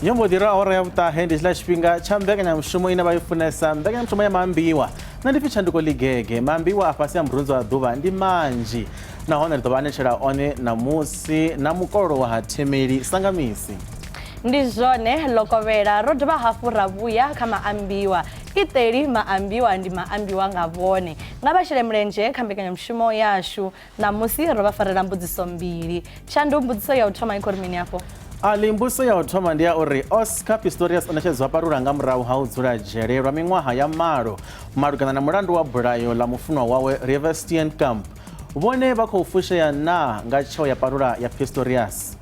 Yo mbo ḓi ra awara ya vhuṱahe ndi tshiḽa tshifhinga tsha mbekanyamushumo ine vha i funesa, mbekanyamushumo ya maambiwa. Nṋe ndi pfi Tshanduko Ḽigege. Maambiwa a fhasi ha murunzi wa ḓuvha ndi manzhi nahone ri ḓo vha anetshela one ṋamusi na mukololo wa ha Themeli Sangamisi. Ndi zwone Lokovhela, ro dovha hafhu ra vhuya kha maambiwa. Iṱeli maambiwa ndi maambiwa nga vhone. Nga vha shele mulenzhe kha mbekanyamushumo yashu. Ṋamusi ro vha farela mbudziso mbili. Tshandu, mbudziso ya u thoma i khou ri mini afho? Ali, mbudziso ya u thoma ndi ya uri Oscar Pistorius o ṋetshedzwa parula nga murahu ha u dzula dzhele lwa miṅwaha ya malo malugana na mulandu wa bulayo ḽa mufunwa wawe Reeva Steenkamp. Vhone vha khou fushea naa nga tsheo ya parula ya Pistorius?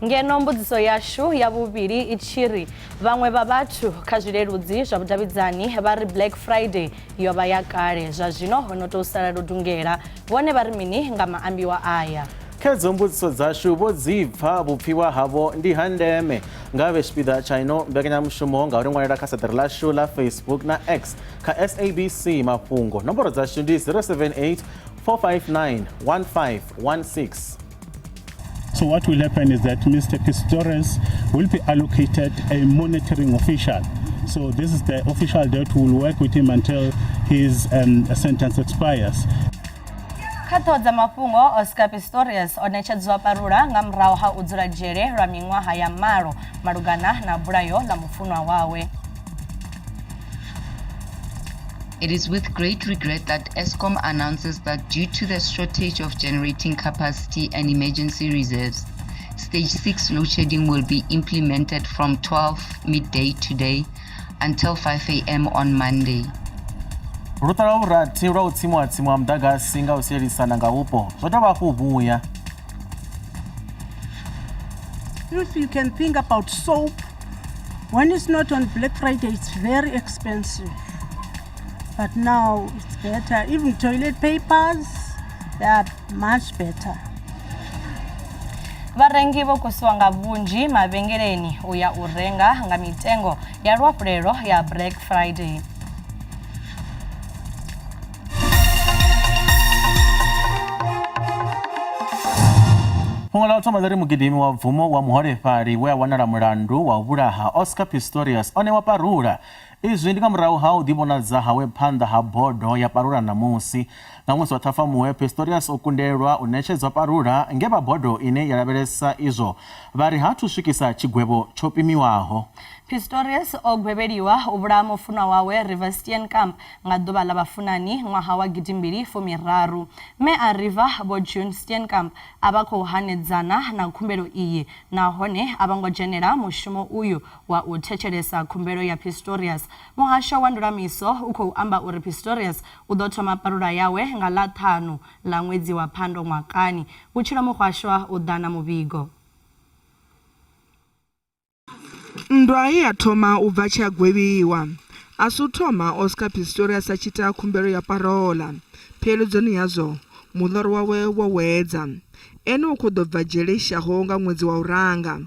Ngeno mbudziso yashu ya vhuvhili i tshi ri, vhaṅwe vha vhathu kha zwileludzi zwa vhudavhidzani vha ri Black Friday yo vha ya kale, zwa zwino ho no tou sala ludungela. Vhone vha ri mini nga maambiwa aya? Khedzo mbudziso dzashu vho dzi pfa, vhupfiwa havho ndi ha ndeme. Nga vhe tshipiḓa tsha ino mbekanyamushumo nga u ri ṅwalela kha saṱari ḽashu ḽa Facebook na X kha SABC Mafhungo. Nomboro dzashu ndi 078 459 1516. So what will happen is that Mr. Pistorius will be allocated a monitoring official. So this is the official that will work with him until his sentence expires. Kha ṱhoho dza mafhungo, Oscar Pistorius o ṋetshedzwa parula nga murahu ha u dzula dzhele lwa miṅwaha ya malo malugana na bulayo ḽa mufunwa wawe. It is with great regret that Eskom announces that due to the shortage of generating capacity and emergency reserves, stage 6 load shedding will be implemented from 12 midday today until 5 a.m. on Monday. Luṱa lwa vhurathi lwa u tsimiwa tsimu ha muḓagasi nga u sielisana nga vhupo zwo dovha hafhu vhuya. If you can think about soap, when it's not on Black Friday, it's very expensive. But now it's better. Even toilet papers, they are much better. Vharengi vho kusiwa nga vhunzhi mavhengeleni u ya u renga nga mitengo ya luafhulelo ya Black Friday. Fhungo ḽa u thoma ḽi ri mugidimi wa bvumo wa muholefhali we a wanala mulandu wa u vhulaha Oscar Pistorius o ṋewa parula. Izwi ndi nga murahu ha u ḓivhonadza hawe phanḓa ha bodo ya parula ṋamusi. Nga ṅwedzi wa Ṱhafamuhwe, Pistorius o kundelwa u ṋetshedzwa parula nge vha bodo ine ya lavhelesa izwo vha ri ha athu swikisa tshigwevho tsho pimiwaho. Pistorius o gwevheliwa u vhulaha mufunwa wawe Reeva Steenkamp nga ḓuvha ḽa vhafunani ṅwaha wa gidimbili fumi-raru. Mme a Reeva, Vho June Steenkamp, a vha khou hanedzana na khumbelo iyi nahone a vha ngo dzhenela mushumo uyu wa u thetshelesa khumbelo ya Pistorius. Muhasho wa Ndulamiso u khou amba uri Pistorius u ḓo thoma parula yawe nga ḽa ṱhanu ḽa ṅwedzi wa Phando ṅwakani. Vhutshilo Muhwashwa u ḓa na muvhigo. Nndwa ye ya thoma u bva tshe a gwevhiwa. A si u thoma Oscar Pistorius a tshi ita khumbelo ya parola. Pheleledzoni yazwo, muḽoro wawe wo wedza. Ene u khou ḓo bva dzhele i shaho nga ṅwedzi wa u ranga.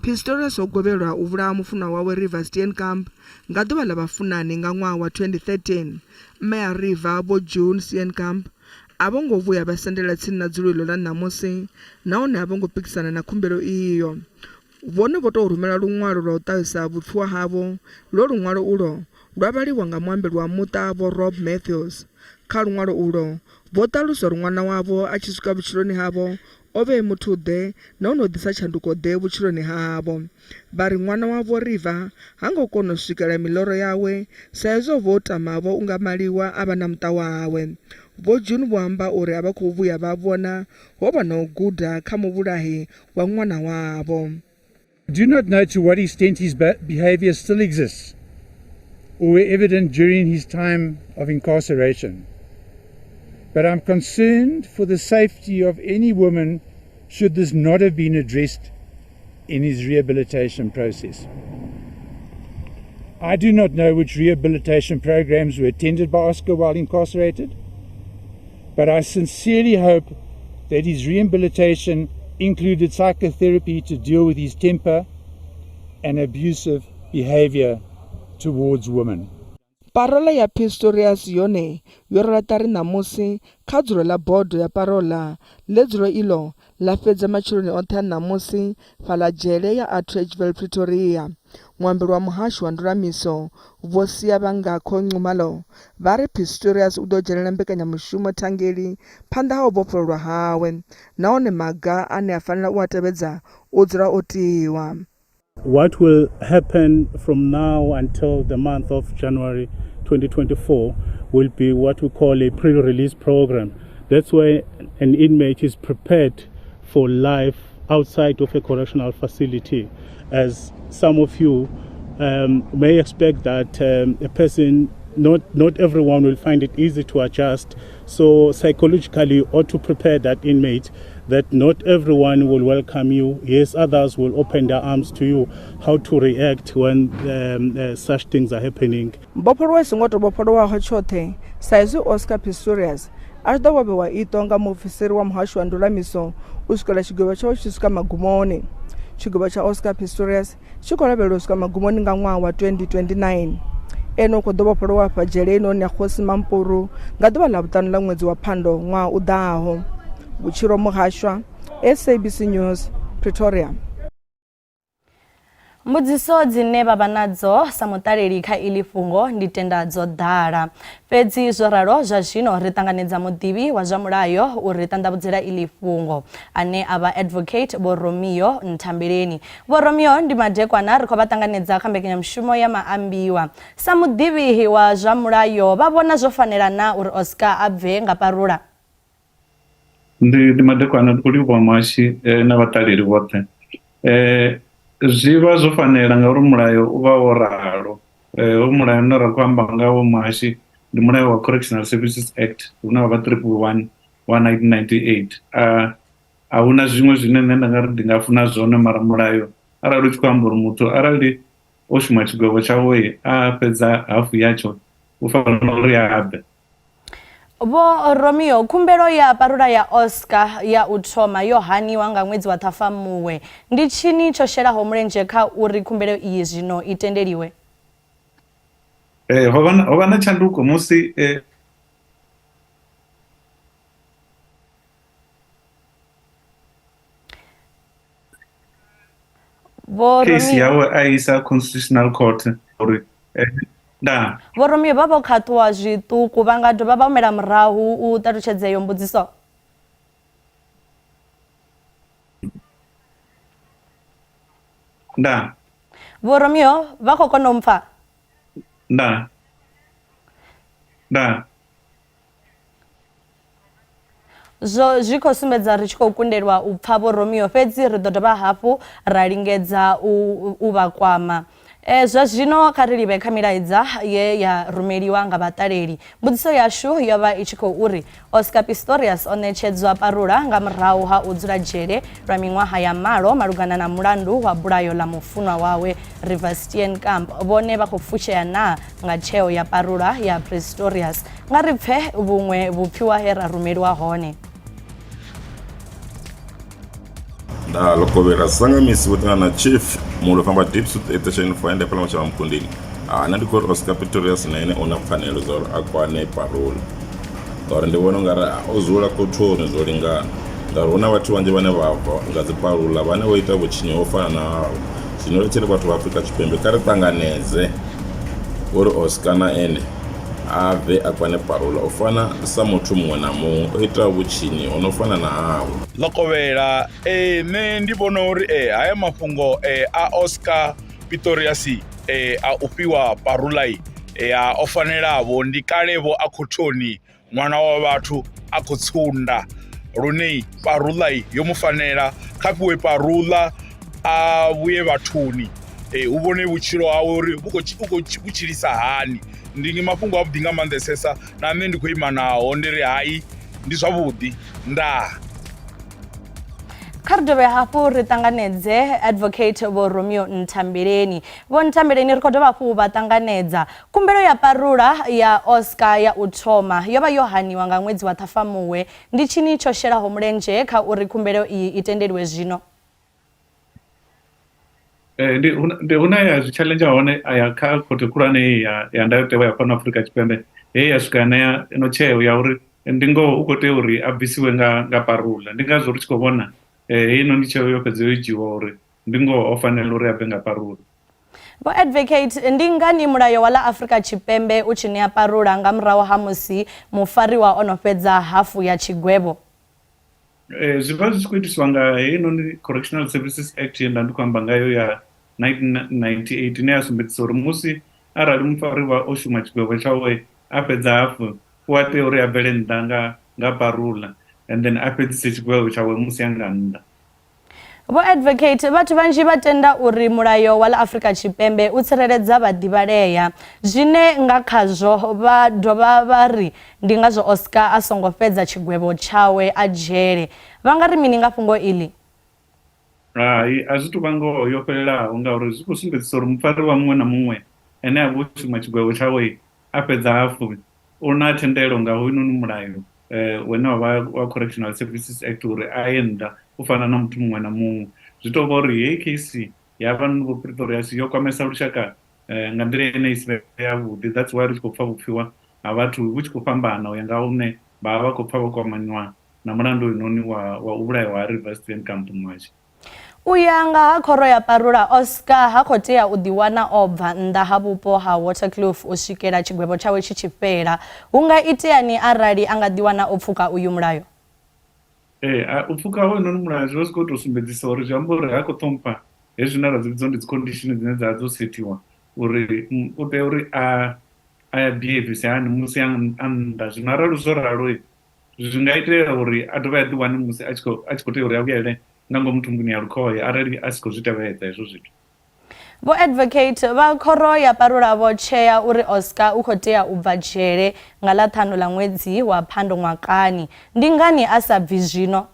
Pistorius o gwevhelwa u vhulaha mufunwa wawe Reeva Steenkamp nga ḓuvha ḽa vhafunani nga ṅwaha wa 2013. Mme a Reeva, Vho June Steenkamp, a vho ngo vhuya vha sendela tsini na dzulo iḽo ḽa ṋamusi nahone a vho ngo pikisana na khumbelo iyo. Vhone vho tou rumela luṅwalo lwa u ṱahisa vhupfiwa havho, lwe luṅwalo ulwo lwa vhaliwa nga muambeli wa muṱa Vho Rob Matthews. Kha luṅwalo ulwo, vho ṱalusa uri ṅwana wavho a tshi swika vhutshiloni havho o vha e muthu-ḓe nahone o ḓisa tshanduko-ḓe vhutshiloni havho. Vha ri ṅwana wavho Reeva ha ngo kona u swikela miḽoro yawe sa izwi o vha o tama-vho u nga maliwa a vha na muṱa wawe. Vho June vho amba uri a vha khou vhuya vha vhona ho vha na u guda kha muvhulahi wa ṅwana wavho. I do not know to what extent his behavior still exists or were evident during his time of incarceration. But I'm concerned for the safety of any woman should this not have been addressed in his rehabilitation process. I do not know which rehabilitation programs were attended by Oscar while incarcerated, but I sincerely hope that his rehabilitation included psychotherapy to deal with his temper and abusive behavior towards women. Parola ya Pistorius yone yo rwelwa ṱari ṋamusi kha dzulo ḽa bodo ya parola ḽe dzulo iḽo ḽa fhedza matsheloni oṱhe a ṋamusi fhaḽa dzhele ya Atteridgeville Pretoria. Muambeli wa muhasho wa ndulamiso Vho Siyabangakho Nxumalo vha ri Pistorius u ḓo dzhenela mbekanyamushumo thangeli phanḓa ha u vhofhololwa hawe nahone maga ane a fanela u a tevhedza u dzula o tiwa. What will happen from now until the month of January 2024 will be what we call a pre-release program. That's where an inmate is prepared for life outside of a correctional facility. As some of you um, may expect that um, a person not not everyone will find it easy to adjust. So psychologically, you ought to prepare that inmate that not everyone will welcome you. Yes, others will open their arms to you. How to react when um, uh, such things are happening. Mbofholowo i songo tou vhofholowaho tshoṱhe sa izwi Oscar Pistorius a tshi ḓo vho vhewa iṱo nga muofisiri wa muhasho wa ndulamiso u swikela tshigwevho tshawe tshi tshi swika magumoni. Tshigwevho tsha Oscar Pistorius tshi khou lavhelelwa u swika magumoni nga ṅwaha wa 2029. Ene u khou ḓo vhofholowa afha dzhele heinoni ya Kgosi Mampuru nga ḓuvha ḽa vhuṱanu ḽa ṅwedzi wa Phando ṅwaha u ḓaho. Vhutshilo Muhashwa, SABC News, Pretoria. Mbudziso dzine vha vha nadzo sa muṱaleli kha iḽi fhungo ndi tenda dzo ḓala. Fhedzi zwo ralo zwa zwino ri ṱanganedza muḓivhi wa zwa mulayo u ri ṱanḓavhudzela iḽi fhungo, ane a vha Advocate Vho Romeo Nthambeleni. Vho Romeo ndi madekwana ri khou vha ṱanganedza kha mbekanyamushumo ya Maambiwa. Sa muḓivhi wa zwa mulayo vha vhona zwo fanela naa uri Oscar a bve nga parula? Ndi ndi madekwana ndi khou livhuwa muhashi eh, na vhaṱaleli vhoṱhe eh, zwi vha zwo fanela ngauri mulayo u vha wo ralo eh, hoyu mulayo une ra khou amba ngawo muhashi ndi mulayo wa Correctional Services Act une wa vha 111 wa 1998 a a huna zwiṅwe zwine nṋe nda nga ri ndi nga funa zwone mara mulayo arali u tshi khou amba uri muthu arali o shuma tshigwevho tshawe a fhedza hafu yatsho u fanela uri a bve. Vho Romeo, khumbelo ya parula ya Oscar ya u thoma yo haniwa nga ṅwedzi wa Ṱhafamuhwe. Ndi tshini tsho shelaho mulenzhe kha uri khumbelo iyi zwino i tendeliwe? Ee, ho vha na, ho vha na tshanduko musi eh, Vho case Romeo, yawe a isa Constitutional Court uri eh, ndaa. Vho Romeo vha vho khaṱuwa zwiṱuku, vha nga dovha vha humela murahu u ṱalutshedza iyo mbudziso? Ndaa. Vho Romeo vha khou kona u mpfa? Ndaa. Ndaa. Zwo zwi khou sumbedza ri tshi khou kundelwa u pfa Vho Romeo, fhedzi ri ḓo dovha hafhu ra lingedza u u vha kwama. E, zwa zwino kha ri livhe kha milaedza ye ya rumeliwa nga vhaṱaleli. Mbudziso yashu yo vha i tshi khou uri, Oscar Pistorius o ṋetshedzwa parula nga murahu ha u dzula dzhele lwa miṅwaha ya malo malugana na mulandu wa bulayo ḽa mufunwa wawe Reeva Steenkamp. Vhone vha khou fushea naa nga tsheo ya parula ya Pistorius? Nga ri pfe vhuṅwe vhupfiwa he ra rumeliwa hone. Nda lokovhela sanga misi vho ṱangana na chief mulofha nga deep south station for ende fhala matshama mukundini ah nṋe ndi khou uri Oscar Pistorius na ene u na pfanelo dza uri a kwane parole ngauri ndi vhona ungari o dzula khothoni zwo lingana ngauri hu na vhathu vhanzhi vhane vha bva nga dzi parole vhane vho ita vhutshinyi ho fana na hawe zwino ri tshi ri vhathu vha Afrika Tshipembe kha ri ṱanganedze uri Oscar na ene a bve a kwane parola u fana sa muthu muṅwe na muṅwe o itaho vhutshinyi ho no fana na hawe. Ḽokovhela, Ee, nṋe ndi vhona uri haya mafhungo a Oscar Pistorius a u fhiwa parole ya o fanelavho ndi kale-vho a khothoni ṅwana wa vhathu a khou tsunda lune parula yo mu fanela kha fhiwe parula a vhuye vhathuni eh, u vhone vhutshilo hawe uri vhu khou tshilisa hani ndi mafhungo avhuḓi nga maanḓesesa na nṋe ndi khou ima naho ndi ri hai ndi zwavhuḓi ndaa. Kha ri dovhe hafhu ri ṱanganedze Advocate Vho Romeo Nthambeleni. Vho Nthambeleni ri khou dovha hafhu vha ṱanganedza. Khumbelo ya parula ya Oscar ya u thoma yo vha yo haniwa nga ṅwedzi wa Ṱhafamuhwe. Ndi tshini tsho shelaho mulenzhe kha uri khumbelo iyi i tendeliwe zwino? Eh, ndi ndi hune ya zwi challenge hone a ya kha khothe khulwane heyi ya ya ndayotewa ya fhano Afrika Tshipembe heyi ya swika ṋea ino tsheo ya uri ndi ngoho u khou tea uri a bvisiwe nga nga parula ndi ngazwo ri tshi khou vhona eh, heinoni tsheo yo fhedza yo dzhiiwa uri ndi ngoho o fanela uri a bve nga parula. Vho Advocate, ndi ngani mulayo wa ḽa Afrika Tshipembe u tshi ṋea parula nga murahu ha musi mufariwa o no fhedza hafu ya tshigwevho? Eh, zwi vha zwi tshi khou itiswa nga heinoni Correctional Services Act ye nda ndi khou amba ngayo ya 1998 ine ya sumbedzisa uri musi arali mufariwa o shuma tshigwevho tshawe a fhedza hafu u a tea uri a bvele nnḓa nga nga parula and then a fhedzise tshigwevho tshawe musi a nga nnḓa. Vho Advocate, vhathu vhanzhi vha tenda uri mulayo wa ḽa Afrika Tshipembe u tsireledza vhaḓivhalea, zwine nga khazwo vha dovha vha ri ndi ngazwo Oscar a songo fhedza tshigwevho tshawe a dzhele. Vha nga ri mini nga fhungo iḽi? Hai, a zwi tou vha ngoho yo fhelelaho ngauri zwi khou sumbedzisa uri mufariwa muṅwe na muṅwe ane a vha o shuma tshigwevho tshawe a fhedza hafu u na thendelo nga hoyunoni mulayo une wa vha wa Correctional Services Act uri a ye nnḓa u fana na muthu muṅwe na muṅwe. Zwi tou vha uri heyi case ya havhanoni vho Pretorius yo kwamesa lushaka nga nḓila ine i si vhe yavhuḓi, that's why ri tshi khou pfha vhupfhiwa ha vhathu vhu tshi khou fhambana u ya nga hune vha vha vha khou pfha vho kwamanywa na mulandu hoyunoni wa wa u vhulaiwa ha Reeva Steenkamp muhasho. U ya nga ha khoro ya Parula, Oscar ha khou tea u ḓiwana o bva nnḓa ha vhupo ha Waterkloof u swikela tshigwevho tshawe tshi tshi fhela. Hu nga iteani arali a nga ḓiwana o pfuka uyu mulayo? Ee, u pfuka hoyunoni mulayo zwi vha zwi khou tou sumbedzisa uri zwi amba uri ha khou ṱhompha hezwi zwine ra zwi vhidza uri ndi dzi condition dzine dza vha dzo sethiwa uri u tea uri a a behavise hani musi a nnḓa. Zwino arali zwo ralo zwi nga itea uri a dovhe a ḓiwane musi a tshi khou a tshi khou tea uri a vhuyelele nga ngomu thumbuni ya lukhohe arali a si khou zwi tevhedza hezwo zwithu. Vho Advocate vha khoro ya Parula vho tshea uri Oscar u khou tea u bva dzhele nga ḽa ṱhanu ḽa ṅwedzi wa Phando ṅwakani. Ndi ngani a sa bvi zwino?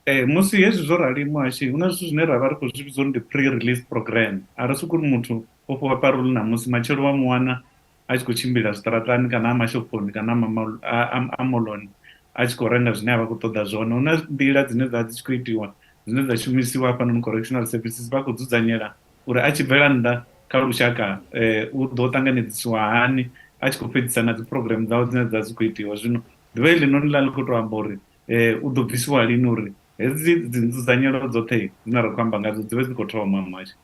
Ee, musi hezwi zwo rali muhashi, hu na zwithu zwine ra vha ri khou zwi vhidza uri ndi pre-release programme. A ri sokou ri muthu o fhiwa parole ṋamusi, matshelo wa mu wana a tshi khou tshimbila zwiṱaraṱani kana a mashophoni kana a moḽoni a tshi khou renga zwine a vha khou ṱoḓa zwone. Hu na nḓila dzine dza vha dzi tshi khou itiwa dzine dza shumisiwa hafhanoni correctional services vha khou dzudzanyela uri a tshi bvela nnḓa kha lushaka u ḓo ṱanganedzisiwa hani a tshi khou fhedzisa na dzi program dzawe dzine dza dzi khou itiwa. Zwino ḓuvha heḽinoni ḽa ḽi khou tou amba uri u ḓo bvisiwa lini uri hedzi dzi nzudzanyelo dzoṱhe dzine ra khou amba ngadzo dzi vhe dzi khou thoma muhasho.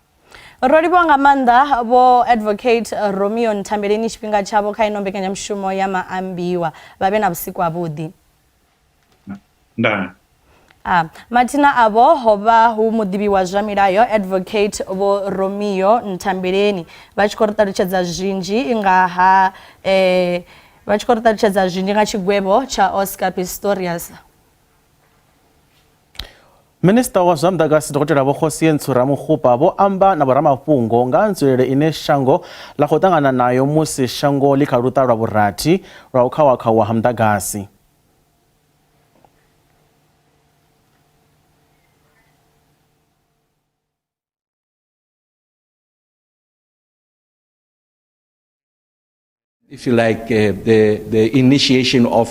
Ro livhuwa nga maanḓa Vho Advocate Romeo Nthambeleni tshifhinga tshavho kha ino mbekanyamushumo ya Maambiwa. Vha vhe na vhusiku havhuḓi. Ndaa. A. Mathina avho ho vha hu muḓivhi wa zwa milayo Advocate Vho Romeo Nthambeleni vha tshi khou ri ṱalutshedza zwinzhi nga ha vha tshi khou ri ṱalutshedza zwinzhi nga tshigwevho tsha Oscar Pistorius. Minisiṱa wa zwa Muḓagasi Dokotela Vho Kgosientsho Ramokgopa vho amba na vhoramafhungo nga ha nzulele ine shango ḽa khou ṱangana nayo musi shango ḽi kha luṱa lwa vhurathi lwa u khawakhawa ha muḓagasi. If you like, the initiation of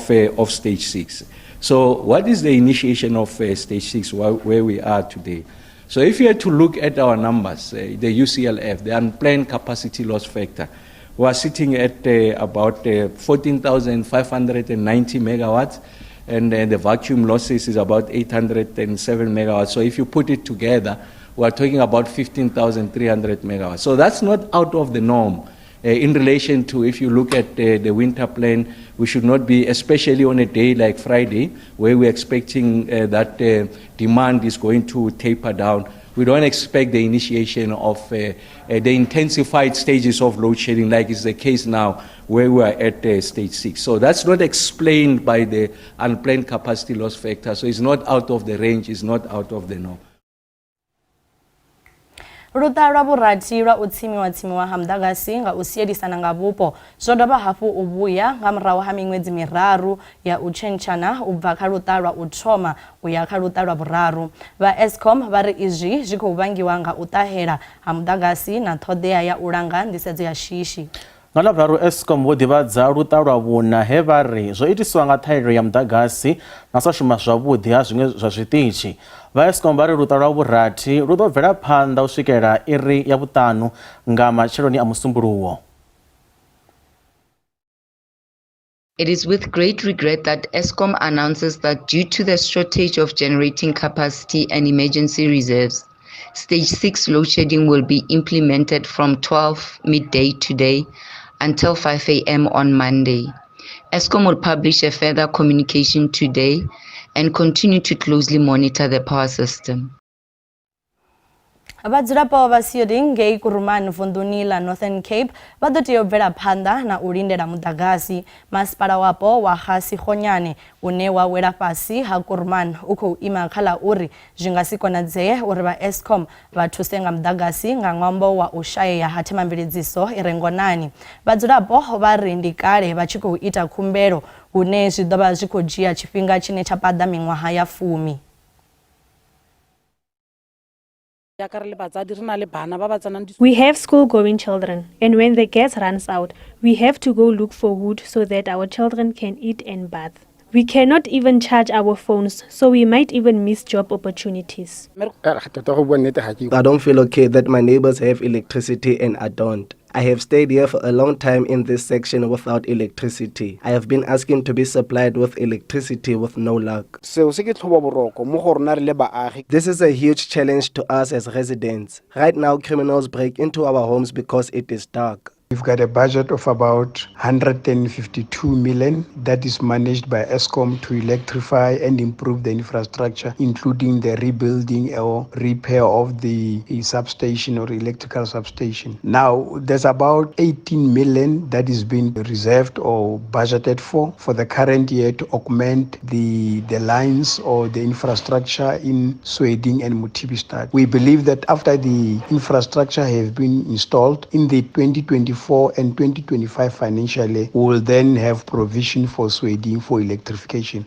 stage 6. So what is the initiation of stage 6, where we are today? So if you had to look at our numbers, the UCLF, the unplanned capacity loss factor, we are sitting at about 14,590 megawatts, and the vacuum losses is about 807 megawatts. So if you put it together, we are talking about 15,300 megawatts. So that's not out of the norm. In relation to, if you look at the winter plan, we should not be, especially on a day like Friday, where we're expecting that demand is going to taper down. We don't expect the initiation of the intensified stages of load shedding like is the case now, where we are at stage 6. So that's not explained by the unplanned capacity loss factor. So it's not out of the range, it's not out of the norm. Luṱa lwa vhurathi lwa u tsimiwa-tsimiwa ha muḓagasi nga u sielisana nga vhupo zwo dovha hafhu u vhuya nga murahu ha miṅwedzi miraru ya u tshentshana u bva kha luṱa lwa u thoma u ya kha luṱa lwa vhuraru. Vha Eskom vha ri izwi zwi khou vhangiwa nga u ṱahela ha muḓagasi na ṱhoḓea ya u langa nḓisedzo ya shishi. Nga Ḽavhuraru Eskom vho ḓivhadza luṱa lwa vhuṋa he vha ri zwo itiswa nga ṱhahelelo ya muḓagasi na u sa shuma zwavhuḓi ha zwiṅwe zwa zwiṱitshi. Vha Eskom vha ri luṱa lwa vhurathi lu ḓo bvela phanḓa u swikela iri ya vhuṱanu nga matsheloni a Musumbuluwo. It is with great regret that Eskom announces that due to the shortage of generating capacity and emergency reserves, stage 6 load shedding will be implemented from 12 midday today until 5 a.m. on Monday. Eskom will publish a further communication today and continue to closely monitor the power system. Vhadzulapo vha Seoding ngei Kuruman vunḓuni ḽa Northern Cape vha ḓo tea u bvela phanḓa na u lindela muḓagasi. Masipala wapo wa Ha Sigonyane une wa wela fhasi ha Kuruman u khou ima kha ḽa uri zwi nga si konadzee uri vha Eskom vha thuse nga muḓagasi nga ṅwambo wa u shayea ha themamveledziso i re ngonani. Vhadzulapo vha ri ndi kale vha tshi khou ita khumbelo hune zwi ḓo vha zwi khou dzhia tshifhinga tshine tsha paḓa miṅwaha ya fumi. We have school-going children, and when the gas runs out, we have to go look for wood so that our children can eat and bath. We cannot even charge our phones, so we might even miss job opportunities. I don't feel okay that my neighbors have electricity and I don't. I have stayed here for a long time in this section without electricity. I have been asking to be supplied with electricity with no luck. This is a huge challenge to us as residents. Right now, criminals break into our homes because it is dark. We've got a budget of about 152 million that is managed by Eskom to electrify and improve the infrastructure, including the rebuilding or repair of the substation or electrical substation. Now, there's about 18 million that is being reserved or budgeted for the current year to augment the, the lines or the infrastructure in Sweding and Mutibistad. We believe that after the infrastructure has been installed in the 2024 and 2025 financially, we will then have provision for Sweden for electrification.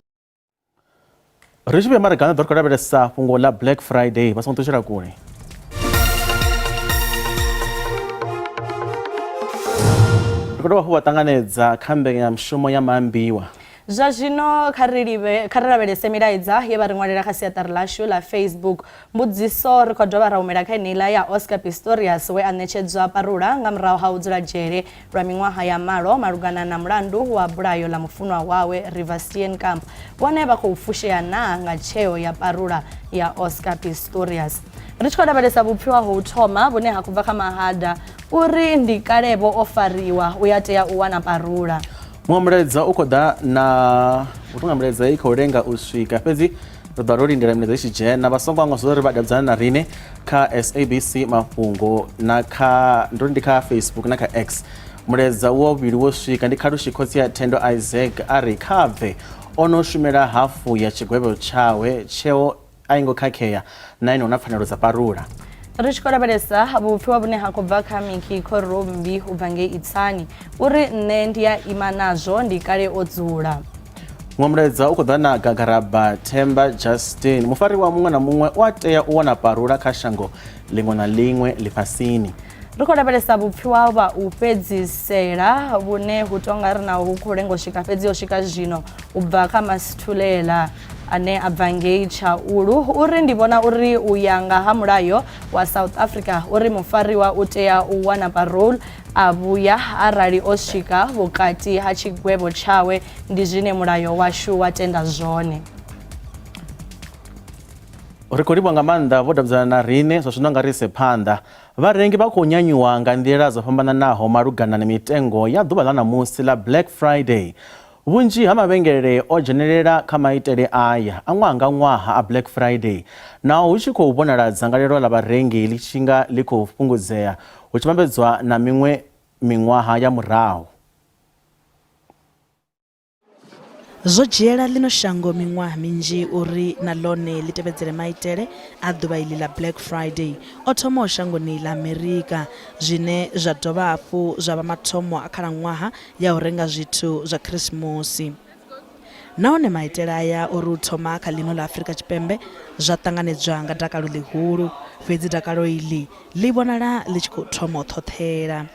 Ri tshi vhuya marigana ḓo ri khou lavhelesa fhungo ḽa Black Friday vha songo ṱutshela kule. Ri khou dovha hafhu vha ṱanganedza kha mbekanyamushumo ya maambiwa. Zwa zwino kha ri livhe kha ri lavhelese milaedza ye vha ri ṅwalela kha siaṱari ḽashu ḽa Facebook. Mbudziso ri khou dovha ra humela kha yeneiḽa ya Oscar Pistorius we a ṋetshedzwa parula nga murahu ha u dzula dzhele lwa miṅwaha ya malo malugana na mulandu wa bulayo ḽa mufunwa wawe Reeva Steenkamp. Vhone vha khou fushea naa nga tsheo ya parula ya Oscar Pistorius? Ri tshi khou lavhelesa vhupfiwa ho u thoma vhune ha khou bva kha Mahada uri ndi kalevho o fariwa u ya tea u wana parula. Muṅwe mulaedza u khou ḓa na u tonga milaedza i khou lenga u swika fhedzi ri ḓo ro lindela milaedza i tshi dzhena vha songo hangwa zwo ri vha davhidzana na riṋe kha SABC mafhungo na kha ndo ndi kha Facebook na kha X mulaedza wa vhuvhili wo swika ndi Khalushi khotsi ya Thendo Isaac a ri kha bve o no shumela hafu ya tshigwevho tshawe tsheo a i ngo khakhea na ene hu na pfanelo dza parula. Ri tshi khou lavhelesa vhupfiwa vhune ha khou bva kha Miki Khorombi u bva ngei Itsani uri nṋe ndi a ima nazwo ndi kale o dzula. Muṅwe mulaedza u khou ḓa na Gagaraba Themba Justin. Mufariwa muṅwe na muṅwe u a tea u wana parula kha shango ḽiṅwe na ḽiṅwe ḽifhasini. Ri khou lavhelesa vhupfiwa vha u fhedzisela vhune hu tonga ri naho hu khou lenga u swika fhedzi ho swika zwino u bva kha Masithulela ane a bva ngei Tshaulu uri ndi vhona uri u ya nga ha mulayo wa South Africa uri mufariwa u tea u wana parole a vhuya arali o swika vhukati ha tshigwevho tshawe ndi zwine mulayo washu wa tenda zwone. Ri khou livhuwa nga maanḓa vho davhidzana na riṋe zwa zwino nga ri ise phanḓa. Vharengi vha khou nyanyuwa nga nḓila dzo fhambananaho malugana na mitengo ya ḓuvha ḽa ṋamusi ḽa Black Friday. Vhunzhi ha mavhengele o dzhenelela kha maitele aya a ṅwaha nga ṅwaha a Black Friday, naho hu tshi khou vhonala dzangalelo ḽa vharengi ḽi tshi nga ḽi khou fhungudzea hu tshi vhambedzwa na miṅwe miṅwaha ya murahu. Zwo dzhiela ḽino shango miṅwaha minzhi uri na ḽone ḽi tevhedzele maitele a ḓuvha iḽi ḽa Black Friday o thomaho shangoni ḽa Amerika, zwine zwa dovha hafhu zwa vha mathomo a khalaṅwaha ya u renga zwithu zwa Khirisimusi. Nahone maitele aya o ri u thoma kha ḽino ḽa Afrika Tshipembe zwa ṱanganedzwa nga dakalo ḽihulu, fhedzi dakalo iḽi ḽi vhonala ḽi tshi khou thoma u ṱhoṱhela.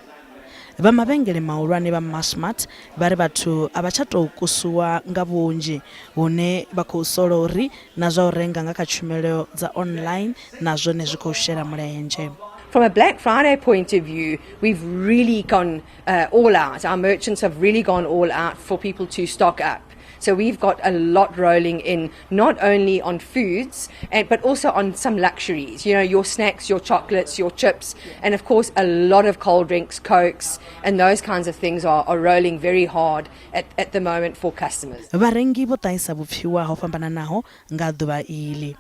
Vha mavhengele mahulwane vha Massmart vha ri vhathu a vha tsha tou kusuwa nga vhunzhi, hune vha khou sola uri na zwa u renga nga kha tshumelo dza online na zwone zwi khou shela mulenzhe. From a Black Friday point of view, we've really gone uh, all out. Our merchants have really gone all out for people to stock up. So we've got a lot rolling in, not only on foods, and, but also on some luxuries. You know, your snacks, your chocolates, your chips, and of course, a lot of cold drinks, cokes, and those kinds of things are, are rolling very hard at, at the moment for customers. Vharengi vho ṱahisa vhupfiwa ho fhambananaho nga ḓuvha iḽi.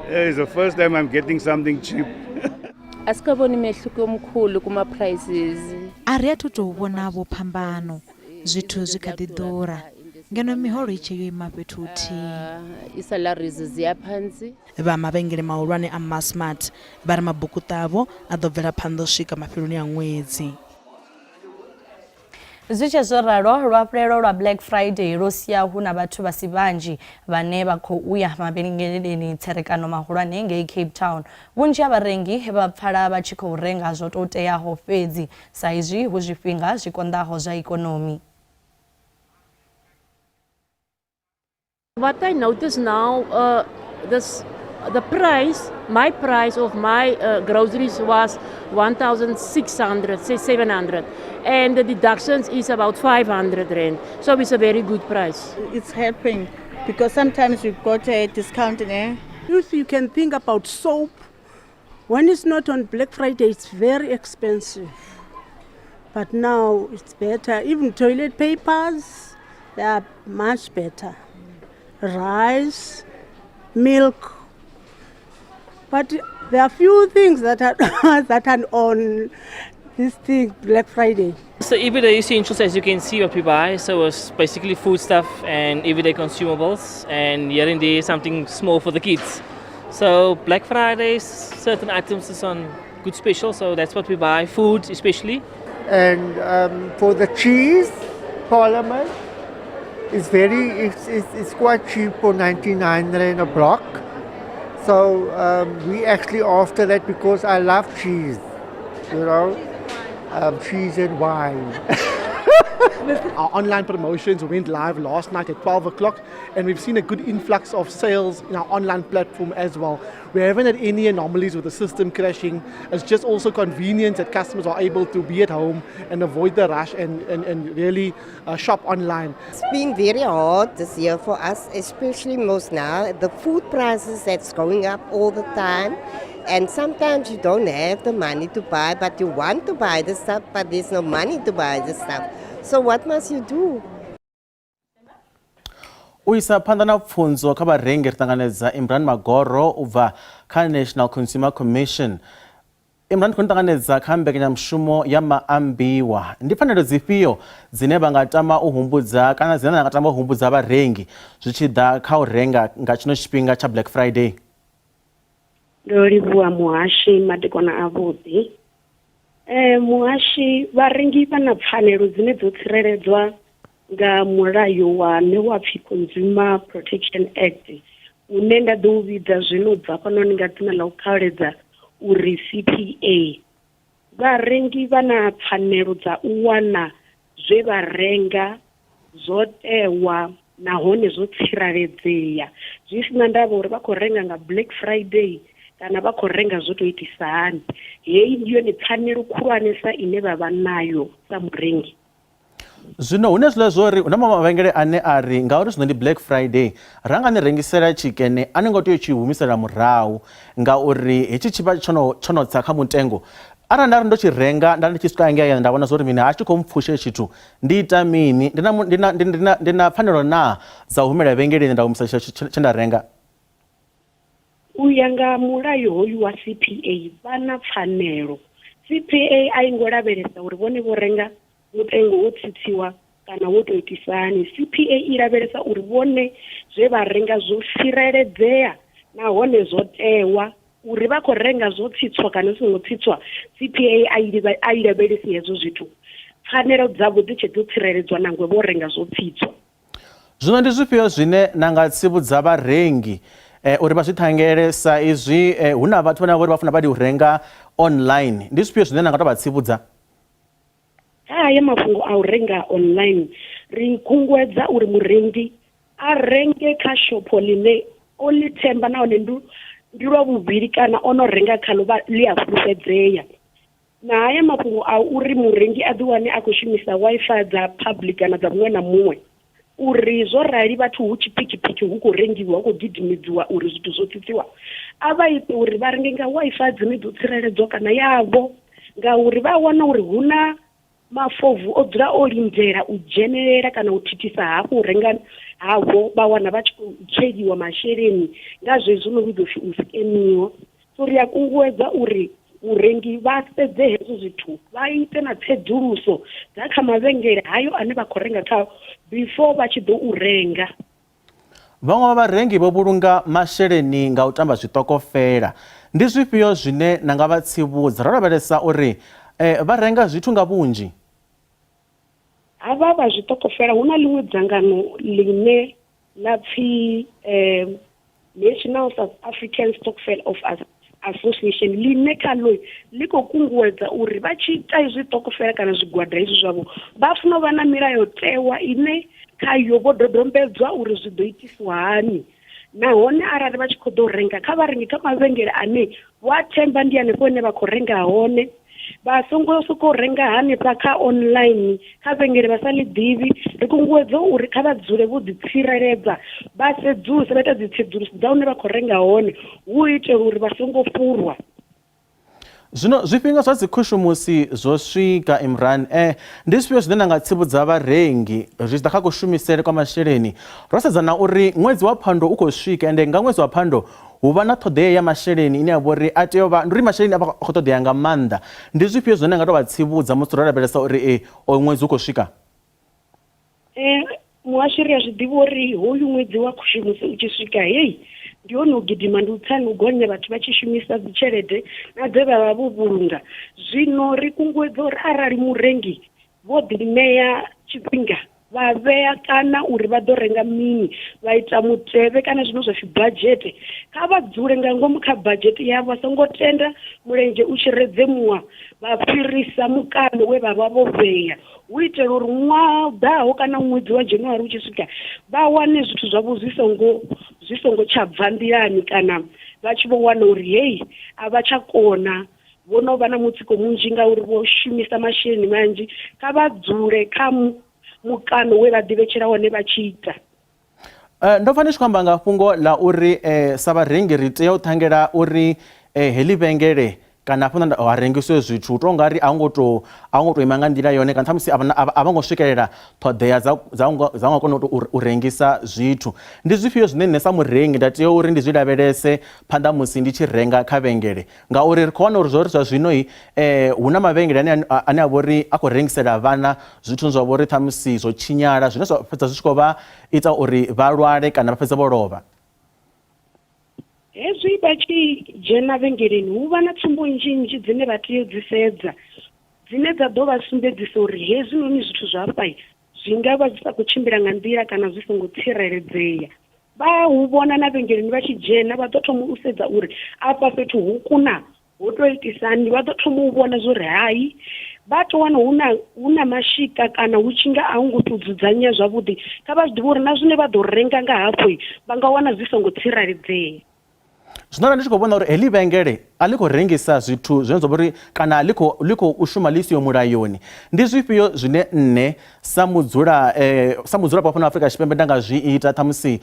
It's the first time I'm getting something cheap. Asikaboni mehluko omkhulu kuma prices. A ri athu tou vhona vho phambano, zwithu zwi kha ḓi ḓura, ngeno miholo i tshe yo ima fhethu huthihi. I-salaries ziya phansi. Vha mavhengele mahulwane a Massmart vha ri mabukuṱa avho a ḓo bvela phanḓa u swika mafheloni a ṅwedzi. Zwi tshe zwo ralo, luafhulelo lwa Black Friday lwo sia hu na vhathu vha si vhanzhi vhane vha khou u ya mavhengeleni tserekano mahulwane ngei Cape Town. Vhunzhi ha vharengi vha pfala vha tshi khou renga zwo tou teaho fhedzi sa izwi hu zwifhinga zwi konḓaho zwa ikonomi. What I notice now, uh, this, the price, my price of my uh, groceries was 1,600, say 700, and the deductions is about 500 rand. So it's a very good price. It's helping because sometimes you got a discount there. If you can think about soap, when it's not on Black Friday, it's very expensive. But now it's better. Even toilet papers, they are much better. Rice, milk. But there are few things that are that are on this thing, Black Friday. So everyday essentials, as you can see, what we buy. So it's basically food stuff and everyday consumables, and here and there something small for the kids. So Black Fridays, certain items is on good special, so that's what we buy, food especially. And um, for the cheese, Parliament is very, it's, it's, it's quite cheap for 99 rand a block. So um, we actually after that because I love cheese, you know, um, cheese and wine. Our online promotions went live last night at 12 o'clock, and we've seen a good influx of sales in our online platform as well. We haven't had any anomalies with the system crashing. It's just also convenient that customers are able to be at home and avoid the rush and, and, and really uh, shop online. It's been very hard this year for us, especially most now. The food prices that's going up all the time. And sometimes you don't have the money to buy, but you want to buy the stuff, but there's no money to buy the stuff. So what must you do? U isa phanḓa na pfunzo kha vharengi ri ṱanganedza Imran Magoro u bva kha National Consumer Commission. Imran khou ni ṱanganedza kha mbekanyamushumo ya maambiwa. Ndi pfanelo dzifhio dzine vha nga tama u humbudza kana dzine na nga tama u humbudza vharengi zwi tshi ḓa kha u renga nga tshino tshifhinga tsha Black Friday? Ndo livhuwa muhashi madekwana avhuḓi. Eh, muhashi vharengi vha na pfanelo dzine dzo tsireledzwa nga mulayo wa ne wa pfi Consumer Protection Act une nda ḓo u vhidza zwino u bva hafhanoni nga dzina ḽa u khaledza uri CPA. Vharengi vha na pfanelo dza u wana zwe vha renga zwo tewa nahone zwo tsireledzea zwi si na ndavha uri vha khou renga nga Black Friday kana vha khou renga zwo tou itisa hani. Heyi ndi yone pfanelo khulwanesa ine vha vha nayo sa murengi. Zwino hu na hezwiḽa zwo ri hu na maṅwe mavhengele ane a ri ngauri zwino ndi Black Friday ra nga ni rengisela tshikene a ni ngo tea u tshi humisela murahu ngauri hetshi tshi vha tsho no tsho no tsa kha mutengo. Arali nda ri ndo tshi renga nda ndi tshi swika hangei hayani nda vhona zwa uri mini ha tshi khou mpfusha hetshi tshithu ndi ita mini, ndi na ndi na ndi na ndi na pfanelo naa dza u humela vhengeleni nda humisa tshe tshe nda renga? U ya nga mulayo hoyu wa CPA vha na pfanelo. CPA a i ngo lavhelesa uri vhone vho renga mutengo wo tsitsiwa kana wo tou itisa hani. CPA i lavhelesa uri vhone zwe vha renga zwo tsireledzea nahone zwo tewa uri vha khou renga zwo tsitswa kana zwi songo tsitswa. CPA a i a i lavhelesi hezwo zwithu, pfanelo dzavho dzi tshe dzo tsireledzwa nangwe vho renga zwo tsitswa. Zwino ndi zwifhio zwine na nga tsivhudza vharengi eh, uri vha zwi ṱhangele sa izwi eh, hu na vhathu vhane vha vhori vha funa badi u renga online ndi zwifhio zwine na nga tou vha tsivhudza? Kha haya mafhungo a u renga online, ri kunguwedza uri murengi a renge kha shopho ḽine o ḽi themba nahone ndi ndi lwa vhuvhili kana o no renga khaḽo vha ḽi a fhulufhedzea. Na haya mafhungo a uri murengi a ḓiwane a khou shumisa Wi-Fi dza public kana dza muṅwe na muṅwe, uri zwo rali vhathu hu tshiphikhipikhi hu khou rengiwa hu khou gidimedziwa uri zwithu zwo tsitsiwa, a vha ite uri vha renge nga Wi-Fi dzine dzo tsireledzwa kana yavho ngauri vha wana uri hu na mafobvu o dzula o lindela u dzhenelela kana u thithisa hafhu u renga havho, vha wana vha tshi khou tsweliwa masheleni nga zwezwo no vhidzwa upfhi u skemiwa. So ri a kunguwedza uri murengi vha sedze hezwo zwithu, vha ite na tsedzuluso dza kha mavhengele hayo ane vha khou renga khao before vha tshi ḓo u renga. Vhaṅwe vha vharengi vho vhulunga masheleni nga u tamba zwiṱokofela. Ndi zwifhio zwine na nga vha tsivhudza ro lavhelesa uri vha renga zwithu nga vhunzhi? Havha vha zwiṱokofela hu na ḽiṅwe dzangano ḽine ḽa pfi National South African Stokvel of Association ḽine khaḽo ḽi khou kunguwedza uri vha tshi ita izwi ṱokofela kana zwigwada izwi zwavho vha funa u vha na milayotewa ine khayo vho dodombedzwa uri zwi ḓo itisiwa hani nahone arali vha tshi khou ḓo renga kha vha renge kha mavhengele ane vho a themba ndi hanefho hune vha khou renga hone vha songo sokou renga hanefha kha online kha vhengele vha sa ḽi ḓivhi ri kunguwedza uri kha vha dzule vho ḓi tsireledza vha sedzuluse vha ita dzi tsedzuluso dza hune vha khou renga hone hu itela uri vha songo fhurwa. Zwino zwifhinga zwa dzikhushumusi zwo swika Imran. Eh, ndi zwifhio zwine na nga tsivhudza vharengi zwi tshi ḓa kha kushumisele kwa masheleni ro sedza na uri ṅwedzi wa Phando u khou swika ende nga ṅwedzi wa Phando Hu vha na ṱhoḓea ya masheleni ine ya vha uri a tea u vha, ndi uri masheleni a vha a khou ṱoḓea nga maanḓa. Ndi zwifhio zwine na nga tou vha tsivhudza musi ro lavhelesa uri e, oyu ṅwedzi u khou swika? Muhasho ri a zwi ḓivha uri hoyu ṅwedzi wa khushumusi u tshi swika hei ndi hone u gidima ndi u tsa ndi u gonya vhathu vha tshi shumisa dzi tshelede na dze vha vha vho vhulunga. Zwino ri kunguwedza uri arali murengi vho ḓi ṋea tshifhinga vha vhea kana uri vha ḓo renga mini, vha ita mutevhe kana zwine zwa pfi badzhete. Kha vha dzule nga ngomu kha badzhete yavho, vha songo tenda mulenzhe u tshi redzemuwa vha fhirisa mukano we vha vha vho vhea, hu itela uri ṅwaha u ḓaho kana ṅwedzi wa January u tshi swika vha wane zwithu zwavho zwi songo zwi songo tsha bva nḓilani kana vha tshi vho wana uri hei a vha tsha kona vho no vha na mutsiko munzhi ngauri vho shumisa masheleni manzhi kha vha dzule kha mukano we vha ḓivhetshela wone vha tshi ita. Eh, ndo pfa ni tshi khou amba nga fhungo ḽa uri eh, sa vharengi ri tea u ṱhangela uri eh, heḽi vhengele kana hafho ha rengisiwe zwithu u tou nga ri a ngo tou a ngo tou ima nga nḓila yone kana ṱhamusi a vho ngo swikelela ṱhoḓea dza dza dza nga kona u rengisa zwithu. Ndi zwifhio zwine nṋe sa murengi nda tea uri ndi zwi lavhelese phanḓa musi ndi tshi renga kha vhengele? Ngauri ri khou wana uri zwo ri zwa zwino hu na mavhengele ane ane a vha uri a khou rengisela vhana zwithu zwa vho ri ṱhamusi zwo tshinyala zwine zwa fhedza zwi tshi khou vha ita uri vha lwale kana vha fhedza vho lovha. Hezwi vha tshi dzhena vhengeleni hu vha na tsumbo nnzhi nnzhi dzine vha tea u dzi sedza dzine dza ḓo vha sumbedzisa uri hezwinoni zwithu zwa hafha zwi nga vha zwi sa khou tshimbila nga nḓila kana zwi songo tsireledzea. Vha hu vhona na vhengeleni vha tshi dzhena vha ḓo thoma u sedza uri afha fhethu hu kuna ho tou itisani, vha ḓo thoma u vhona zwo ri hai vha to wana hu na hu na mashika kana hu tshi nga a hu ngo tou dzudzanyea zwavhuḓi, kha vha zwi ḓivhe uri na zwine vha ḓo renga nga hafho vha nga wana zwi songo tsireledzea. Zwino arali ndi tshi khou vhona uri heḽi vhengele a ḽi khou rengisa zwithu zwine zwa vha uri kana ḽi khou ḽi khou shuma ḽi siho mulayoni, ndi zwifhio zwine nṋe sa mudzula sa mudzulapo wa fhano Afrika Tshipembe nda nga zwi ita ṱhamusi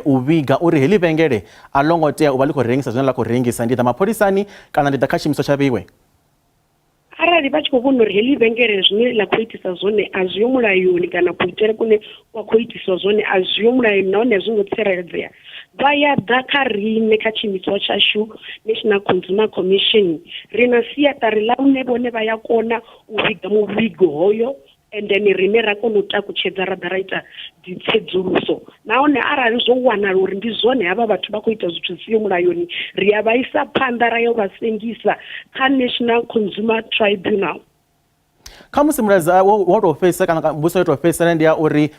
u vhiga uri heḽi vhengele a ḽo ngo tea u vha ḽi khou rengisa zwine ḽa khou rengisa, ndi ḓa mapholisani kana ndi ḓa kha tshiimiswa tsha vheiwe? Arali vha tshi khou vhona uri heḽi vhengele zwine ḽa khou itisa zwone a zwiho mulayoni kana kuitele kune kwa khou itiswa zwone a zwiho mulayoni nahone a zwi ngo tsireledzea, vha ya ḓa kha riṋe kha tshiimiswa tshashu National Consumer Commission. Ri na siaṱari ḽa hune vhone vha ya kona u vhiga muvhigo hoyo and then riṋe ra kona u takutshedza ra ḓa ra ita dzi tsedzuluso nahone arali zwo wanala uri ndi zwone havha vhathu vha khou ita zwithu zwi siho mulayoni ri a vha isa phanḓa ra yo vha sengisa kha National Consumer Tribunal. Khamusi mulaedza wo tou fhedzisa kana mbudziso yo tou fhedzisela ndi ya uri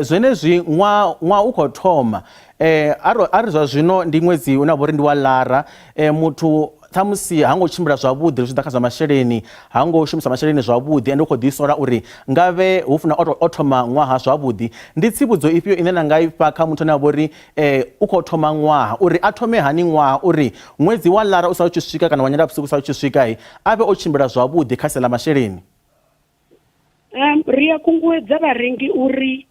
zwenezwi ṅwaha ṅwaha u khou thoma a ri zwa zwino ndi ṅwedzi une wa vha uri ndi wa Lara muthu Ṱhamusi ha ngo tshimbila zwavhuḓi zwi tshi ḓa kha zwa masheleni, ha ngo shumisa masheleni zwavhuḓi ende u khou ḓisola uri ngavhe hu funa o thoma ṅwaha zwavhuḓi. Ndi tsivhudzo ifhio ine na nga i fha kha muthu ane a vha uri u khou thoma ṅwaha uri a thome hani ṅwaha uri ṅwedzi wa Lara u sa u tshi swika kana wa Nyendavhusiku u sa u tshi swika a vhe o tshimbila zwavhuḓi kha sia ḽa masheleni? Ri a kunguwedza vharengi uri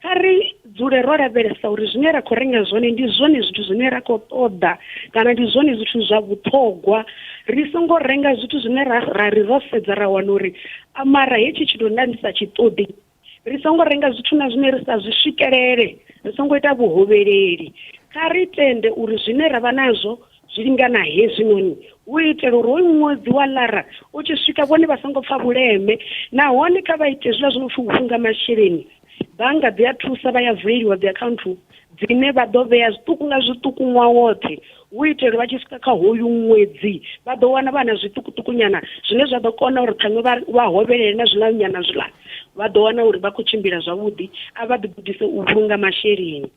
Kha ri dzule ro lavhelesa uri zwine ra khou renga zwone ndi zwone zwithu zwine ra khou ṱoḓa kana ndi zwone zwithu zwa vhuṱhogwa. Ri songo renga zwithu zwine ra ra ri ro sedza ra wana uri mara hetshi tshithu nda ndi sa tshi ṱoḓi. Ri songo renga zwithu na zwine ri sa zwi swikelele, ri songo ita vhuhovheleli. Kha ri tende uri zwine ra vha nazwo zwi lingana hezwinoni hu itela uri hoyu ṅwedzi wa Lara u tshi swika vhone vha songo pfa vhuleme. Nahone kha vha ite hezwiḽa zwo no pfi u funga masheleni, bannga dzi a thusa vha ya vuleliwa dzi akhaunthu dzine vha ḓo vhea zwiṱuku nga zwiṱuku ṅwaha woṱhe hu itela vha tshi swika kha hoyu ṅwedzi vha ḓo wana vha na zwiṱukuṱuku nyana zwine zwa ḓo kona uri ṱhaṅwe vha hovhelele na zwiḽa nyana zwiḽa vha ḓo wana uri vha khou tshimbila zwavhuḓi. A vha ḓigudise u vhulunga masheleni.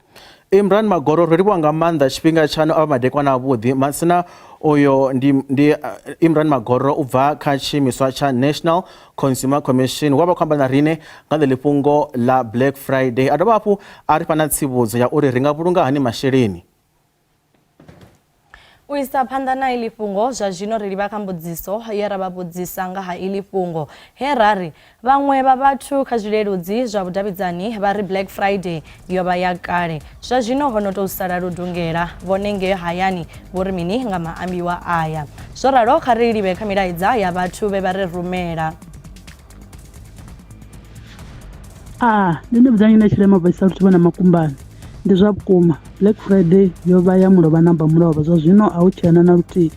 Imran Magoro, ro livhuwa nga maanḓa tshifhinga tshaṋu avha madekwana avhuḓi. Matsina uyo ndi, ndi Imran Magoro u bva kha tshiimiswa tsha National Consumer Commission wa vha khou amba na riṋe nga ḽeḽi fhungo ḽa Black Friday. A dovha hafhu a ri fha na tsivhudzo ya uri ri nga vhulunga hani masheleni. U isa phanḓa na iḽi fhungo, zwa zwino ri livha kha mbudziso ye ra vha vhudzisa nga ha iḽi fhungo, he ra ri, Vhaṅwe vha vhathu kha zwileludzi zwa vhudavhidzani vha ri Black Friday yo vha ya kale, zwa zwino ho no tou sala ludungela. Vhone ngeo hayani vho ri mini nga maambiwa aya? Zwo ralo, kha ri livhe kha milaedza ya vhathu vhe vha ri rumela. Aa, nṋe ndi vhudza nnyi na mabvisa luthu vha na makumbane ndi zwa vhukuma Black Friday yo vha ya mulovha na mba mulovha zwa zwino a hu tshena na luthihi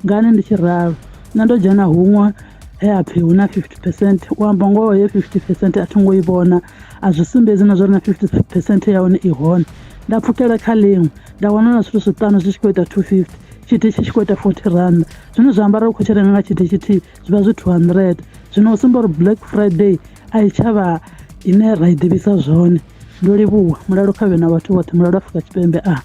ngani ndi tshi ralo nṋe ndo dzhena huṅwe he ha pfhi hu na 50 percent u amba ngoho heyo 50 percent a thi ngo i vhona a zwi sumbedzi na zwa uri na 50 percent ya hone i hone nda pfukela kha ḽiṅwe nda wana na zwithu zwiṱanu zwi tshi khou ita 250 tshithihi tshi tshi khou ita 40 rand zwine zwa amba uri u khou tshi renga nga tshithihi tshithihi zwi vha zwi 200 zwino u sumba uri Black Friday a i tshavha ine ra i ḓivhisa zwone ndo livhuwa mulalo kha vhe na vhathu vhoṱhe mulalo Afrika Tshipembe a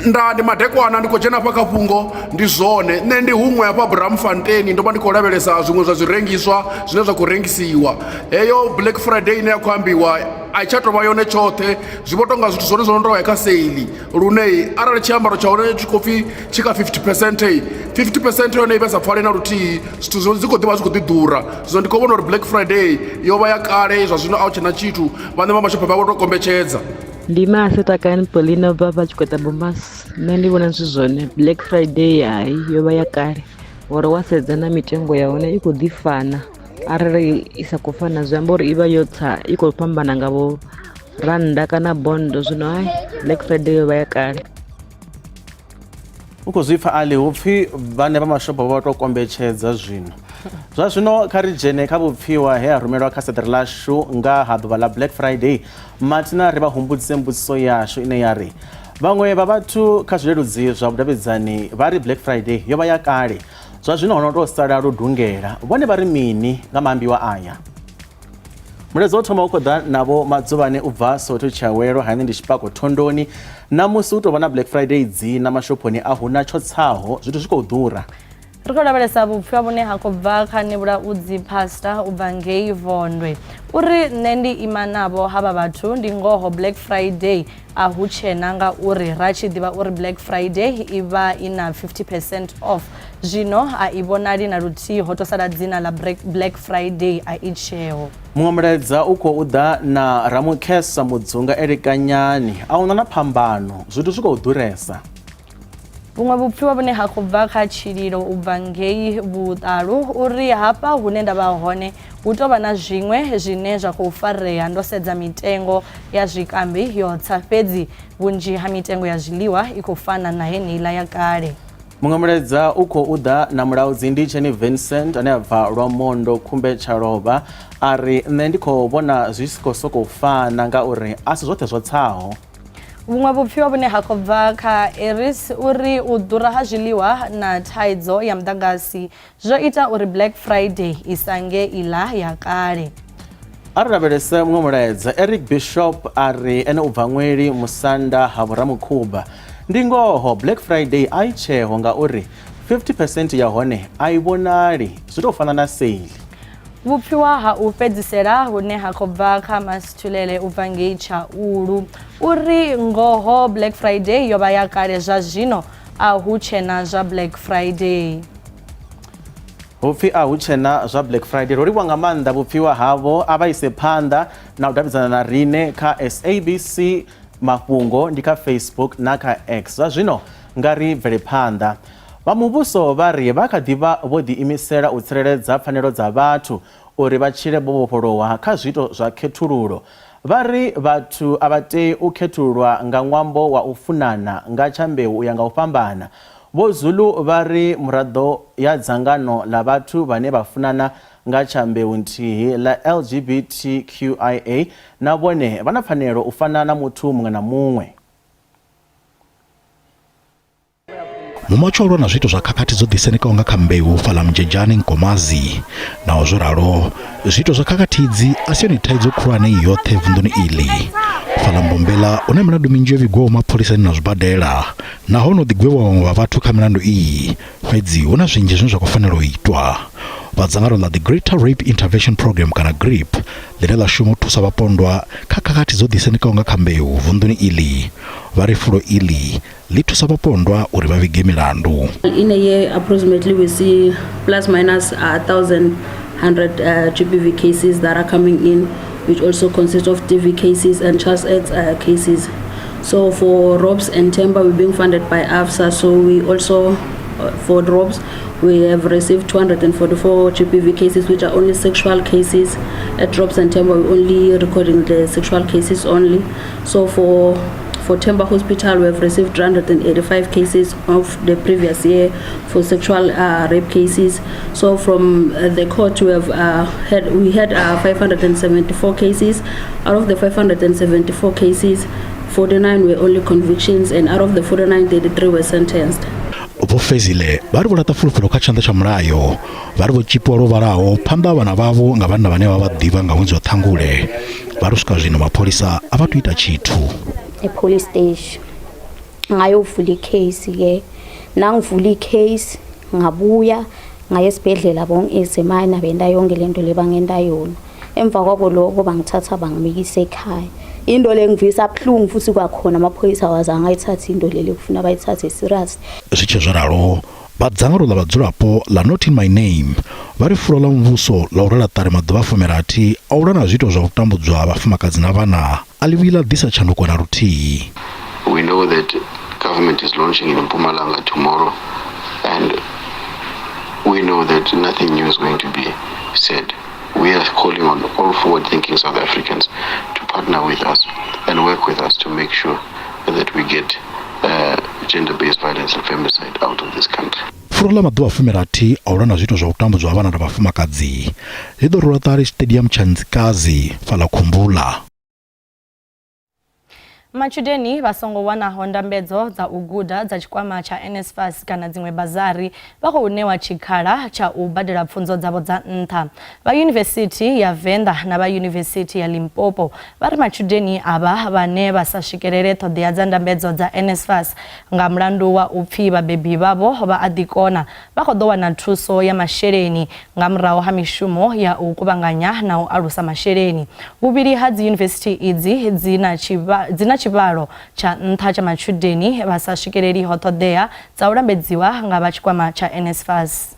Nda ndi madekwana ndi khou dzhena hafha kha fhungo ndi zwone nṋe ndi huṅwe hafha Braamfontein ndo vha ndi khou lavhelesa zwiṅwe zwa zwirengiswa zwine zwa khou rengisiwa heyo Black Friday ine ya khou ambiwa a i tsha tovha yone tshoṱhe zwi vho tonga zwithu zwone zwo no tonga kha sale lune arali tshiambaro tsha hone tshi khou pfhi tshi kha 50 percent 50 percent yone i vha sa pfali na luthihi zwithu zwo dzi khou ḓivha zwi khou ḓi ḓura zwino ndi khou vhona uri Black Friday yo vha ya kale zwa zwino a hu tshena tshithu vhaṋe vha mashopho vha vho tou kombetshedza. Ndi Mase Takani Paulina ubva fha Tshikota Bomas nṋe ndi vhona zwi zwone Black Friday hai yo vha ya kale ngori wa sedza na mitengo ya hone i khou ḓi fana arali i sa khou fana zwi amba uri i vha yo tsa i khou fhambana nga vho rannda kana bondo zwino hai Black Friday yo vha ya kale. U khou zwi pfa Ali hu pfi vhaṋe vha mashopo vha tou kombetshedza zwino. Zwa zwino kha ri dzhene kha vhupfiwa he ha rumelwa kha seḓere ḽashu nga ha ḓuvha ḽa Black Friday. Mathina ri vha humbudzise mbudziso yashu ine ya ri, Vhaṅwe vha vhathu kha zwileludzi zwa vhudavhidzani vha ri Black Friday yo vha ya kale, zwa zwino ho no tou sala ludungela. Vhone vha ri mini nga maambiwa aya? Mulaedza wo thoma u khou ḓa navho Madzuvhane u bva Soweto Tshiawelo hayani ndi Tshipako Thondoni. Ṋamusi hu tou vha na Black Friday dzina mashophoni a hu na tsho tsaho, zwithu zwi khou ḓura. Ri khou lavhelesa vhupfiwa vhune ha khou bva kha Nevhulaudzi Pastor u bva ngei Vondwe. U ri, Nṋe ndi ima navho havha vhathu, ndi ngoho Black Friday a hu tshena ngauri ra tshi ḓivha uri Black Friday i vha i na 50 percent off zwino a i vhonali na luthihi ho tou sala dzina ḽa Black Friday a i tsheho. Muṅwe mulaedza u khou ḓa na Ramukhesa Mudzunga Elekanyani, a huna na phambano, zwithu zwi khou ḓuresa. Vhuṅwe vhupfiwa vhune ha khou bva kha tshililo u bva ngei Vhuṱalu uri hafha hune nda vha hone hu tou vha na zwiṅwe zwine zwa khou farea ndo sedza mitengo ya zwikambi yo tsa fhedzi vhunzhi ha mitengo ya zwiḽiwa i khou fana na heneiḽa ya kale. Muṅwe mulaedza u khou ḓa na mulaudzi Nditsheni Vincent ane a bva Lwamondo Khumbe Tshalovha a ri, Nṋe ndi khou vhona zwi si khou sokou fana ngauri a si zwoṱhe zwo tsaho. Vhuṅwe vhupfiwa vhune ha khou bva kha Aries uri u ḓura ha zwiḽiwa na thaidzo ya muḓagasi zwo ita uri Black Friday i sa nge iḽa ya kale. A ri lavhelese muṅwe mulaedza. Eric Bishop a ri ene u bva Ṅweli Musanda ha Vhoramukhuba. Ndi ngoho, Black Friday a i tsheho ngauri 50 phesenthe ya hone a i vhonali, zwi tou fana na sale. Vhupfiwa ha u fhedzisela hune ha khou bva kha Masithulele u bva ngei Tshaulu uri ngoho Black Friday yo vha ya kale zwa zwino a hu tshena zwa Black Friday. Hu pfi a hu tshena zwa Black Friday. Ro livhuwa nga maanḓa vhupfiwa havho, a vha ise phanḓa na u davhidzana na riṋe kha SABC Mafhungo ndi kha Facebook na kha X. Zwa zwino nga ri bvele phanḓa. Vha muvhuso vha ri vha kha ḓi vha vho ḓiimisela u tsireledza pfanelo dza vhathu uri vha tshile vho vhofholowa kha zwiito zwa khethululo. Vha ri vhathu a vha tei u khethululwa nga ṅwambo wa u funana nga tsha mbeu u ya nga u fhambana. Vho Zulu vha ri muraḓo ya dzangano ḽa vhathu vhane vha funana nga tsha mbeu nthihi ḽa LGBTQIA na vhone vha na pfanelo u fana na muthu muṅwe na muṅwe. Mumatsho o lwa na zwiito zwa khakhathi dzo ḓisendekaho nga kha mbeu fhaḽa Mjejane Nkomazi. Naho zwo ralo, zwiito zwa khakhathi idzi a si yone thaidzo khulwane i yoṱhe vunḓuni iḽi. Fhaḽa Mbombela hu na milandu minzhi yo vhigwaho mapholisani na zwibadela, nahone ho ḓi gwevhiwa vhaṅwe vha vhathu kha milandu iyi, fhedzi hu na zwinzhi zwine zwa khou fanela u itwa. Vha dzangano ḽa The Greater Rape Intervention Programme kana GRIP ḽine ḽa shuma u thusa vhapondwa kha khakhathi dzo ḓisendekaho nga kha mbeu vunḓuni iḽi, vha ri fulo iḽi ḽi thusa vhapondwa uri vha vhige milandu. In a year, approximately we see plus minus 1,100 GBV cases that are coming in, which also consist of DV cases and child sex cases. So for ROBS and Temba, we're being funded by AFSA, so we also, for ROBS, we have received 244 GBV cases, which are only sexual cases. At ROBS and Temba, we're only recording the sexual cases only. So for Temba Hospital, we have received 385 cases of the previous year for sexual rape cases. So from the court, we have had we had 574 cases. Out of the 574 cases, 49 were only convictions, and out of the 49, 33 were sentenced. Vho Fezile vha ri vho laṱa fulufhelo kha tshanḓa tsha mulayo vha ri vho tshipiwa lwo vhalaho phanḓa ha vhana vhavho nga vhanna vhane vha vha ḓivha nga ṅwedzi wa Ṱhangule. Vha ri u swika zwino mapholisa a vha tu ita tshithu. E-police station ngayovula i-case ke nangivula i-case ngabuya ngaye esibhedlela bongi-examine benta yonke lento le bangenta yona emva kwako lokho bangithatha bangimikisa ekhaya into le ngivisa buhlungu futhi kwakhona amaphoyisa awazange ayithathe into leli kufuna bayithathe serious. Zwi tshe zwo ralo, vha dzangano ḽa vhadzulapo ḽa Not In My Name vha ri fulo ḽa muvhuso ḽa u rwela ṱari maḓuvha a fumirathi a u lwa na zwiito zwa u tambudzwa ha vhafumakadzi na vhana a ḽi vhuyi ḽa ḓisa tshanduko na luthihi. We know that government is launching in Mpumalanga tomorrow and we know that nothing new is going to be said. We are calling on all forward-thinking South Africans to partner with us and work with us to make sure that we get gender-based violence and femicide out of this country. Fulo ḽa maḓuvha a fumirathi a u lwa na zwiito zwa u tambudzwa ha vhana na vhafumakadzi ḽi ḓo rwelwa ṱari Stadium tsha Nzikazi fhaḽa Khumbula. Matshudeni vha songo wanaho ndambedzo dza u guda dza tshikwama tsha NSFAS kana dziṅwe bazari vha khou ṋewa tshikhala tsha u badela pfunzo dzavho dza nṱha. Vha Yunivesithi ya Venḓa na vha Yunivesithi ya Limpopo vha ri matshudeni avha vhane vha sa swikelele ṱhoḓea dza ndambedzo dza NSFAS nga mulandu wa u pfi vhabebi vhavho vha a ḓikona vha khou ḓo wana thuso ya masheleni nga murahu ha mishumo ya u kuvhanganya na u alusa masheleni. Vhuvhili ha dziyunivesithi idzi dzi na dzi na tshivhalo tsha nṱha tsha matshudeni vha sa swikeleliho ṱhoḓea dza u lambedziwa nga vha tshikwama tsha NSFAS.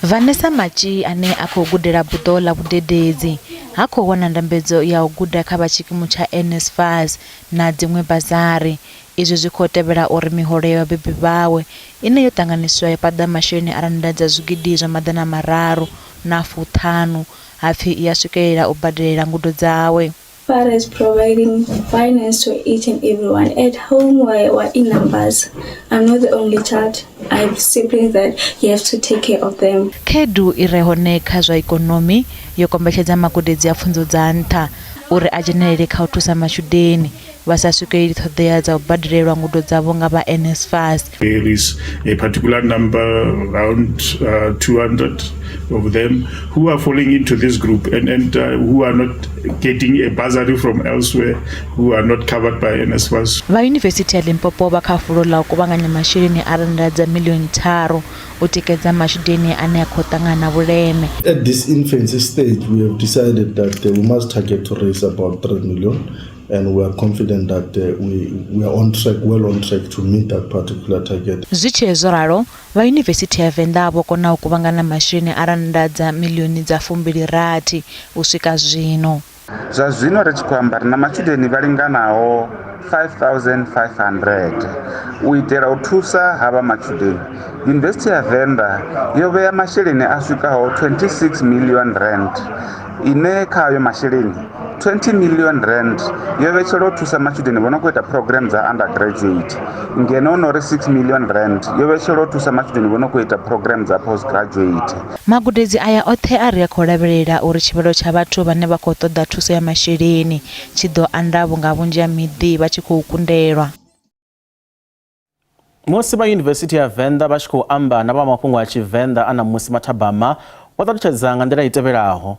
Vanessa Matji ane a khou gudela buḓo ḽa vhudededzi ha khou wana ndambedzo ya u guda kha vha tshikimu tsha NSFAS na dziṅwe bazari. Izwi zwi khou tevhela uri miholo ya vhabebi vhawe ine yo ṱanganiswa ya paḓa masheleni a rannda dza zwigidi zwa 350 ha pfi i a swikelela u badelela ngudo dzawe. Father is providing finance to each and everyone. At home, we're in numbers. I'm not the only child. I have siblings that you have to take care of them. Khaedu i re hone kha zwa ikonomi yo kombetshedza magudedzi a pfunzo dza nṱha uri a dzhenelele kha u thusa matshudeni. vha sa swikeleli ṱhoḓea dza u badelelwa ngudo dzavho nga vha NSFAS. There is a particular number, around 200 of them, who are falling into this group and who are not getting a bursary from elsewhere, who are not covered by NSFAS. Vha Yunivesithi ya Limpopo vha kha fulo ḽa u kuvhanganya masheleni a rannda dza miḽioni tharu u tikedza matshudeni ane a khou ṱangana na vhuleme. At this infancy stage, we have decided that we must target to raise about 3 million, and we are confident that we are on track, well on track to meet that particular target. Zwi tshee zwo ralo, vha Yunivesithi ya Venḓa vho kona u kuvhangana masheleni a rannda dza miḽioni dza 26 u swika zwino. Zwa zwino ri tshi khou amba ri na matshudeni vha linganaho 5500. U itela u thusa havha matshudeni, Yunivesithi ya Venḓa yo vhea masheleni a swikaho 26 million rand, ine kha ayo masheleni 20 million rand yo vhetshelwa u thusa matshudeni vho no khou ita program dza undergraduate, ngeno no ri 6 million rand yo vhetshelwa u thusa matshudeni vho no khou ita program dza postgraduate. Magudedzi aya oṱhe a ri a khou lavhelela uri tshivhalo tsha vhathu vhane vha khou ṱoḓa thuso ya masheleni tshi ḓo anda vhunga vhunzhi ha miḓi vha tshi khou kundelwa. Musi vha Yunivesithi ya Venḓa vha tshi khou amba na vha mafhungo a Tshivenḓa a ṋamusi mathabama, vho ṱalutshedza nga nḓila i tevhelaho.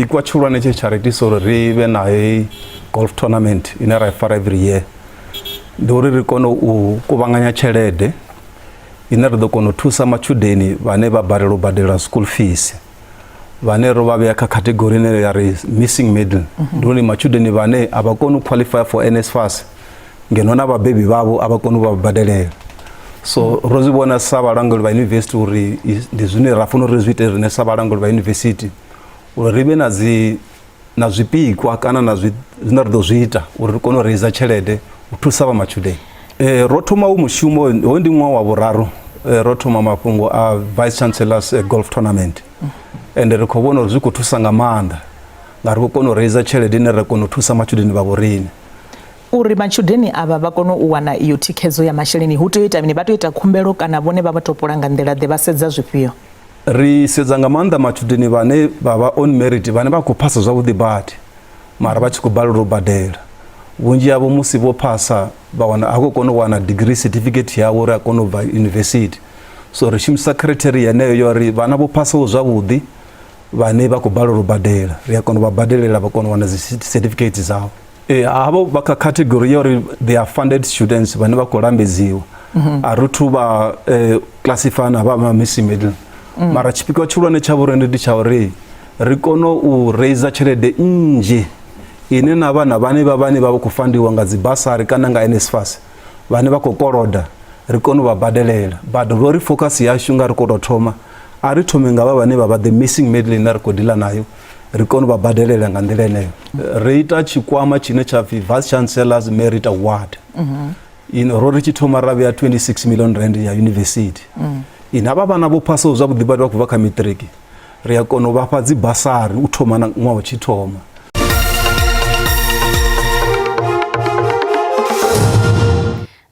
Tshipikwa tshihulwane tshe tsha ri itisa uri ri vhe na heyi golf tournament ine ra i fara every year ndi uri ri kone u kuvhanganya tshelede ine ri ḓo kona u thusa matshudeni vhane vha balelwa u badela school fees, vhane ro vha vhea kha category ine ya ri missing middle. Ndi uri matshudeni vhane a vha koni u qualify for NSFAS ngeno na vhabebi vhavho a vha koni u vha badelela. So ro zwi vhona sa vhalanguli vha yunivesithi uri ndi zwine ra funa uri ri zwi ite riṋe sa vhalanguli vha yunivesithi, uri ri vhe na dzi na zwipikwa kana na zwine ra ḓo zwi ita uri ri kone u raiza tshelede u thusa vha matshudeni. Ro thoma u mushumo hoyu ndi ṅwaha wa vhuraru, ro thoma mafhungo a Vice Chancellor's Golf Tournament, ende ri khou vhona uri zwi khou thusa nga maanḓa nga ri khou kona u raiza tshelede ine ra kona u thusa matshudeni vha vhoriṋe. Uri matshudeni avha vha kone u wana iyo thikhedzo ya masheleni hu tea u ita mini? Vha tea u ita khumbelo kana vhone vha vha topola nga nḓila ḓe? Vha sedza zwifhio? Ri sedza nga maanḓa matshudeni vhane vha vha on merit, vhane vha khou phasa zwavhuḓi badi mara vha tshi khou balelwa u badela. Vhunzhi havho musi vho phasa vha wana a khou kona u wana degree certificate yawe uri a kone u bva yunivesithi. So ri shumisa criteria yeneyo ya uri vhana vho phasaho zwavhuḓi vhane vha khou balelwa u badela ri a kona u vha badelela vha kona u wana dzi certificates dzavho. Havho vha kha category ya uri they are funded students vhane vha khou lambedziwa, a ri thu vha classify na vha missing middle. Mara tshipikwa tshihulwane tsha vhorende ndi tsha uri ri kone u raiser tshelede nnzhi ine na vhana vhane vha vhane vha vha khou fandiwa nga dzi basari kana nga NSFAS vhane vha khou koloda ri kone u vha badelela. But ro ri focus yashu nga ri khou tou thoma, a ri thome nga vha vhane vha vha the missing middle ine ri khou deala nayo, ri kone u vha badelela nga nḓila yeneyo. Ri ita tshikwama tshine tsha pfi Vice Chancellor's Merit Award. Ino ro ri tshi thoma ra vhea 26 million rand ya yunivesithi. Ine havha vhana vho phasaho zwavhuḓi badi vha khou bva kha matric, ri a kona u vha fha dzi basari u thoma na ṅwaha u tshi thoma.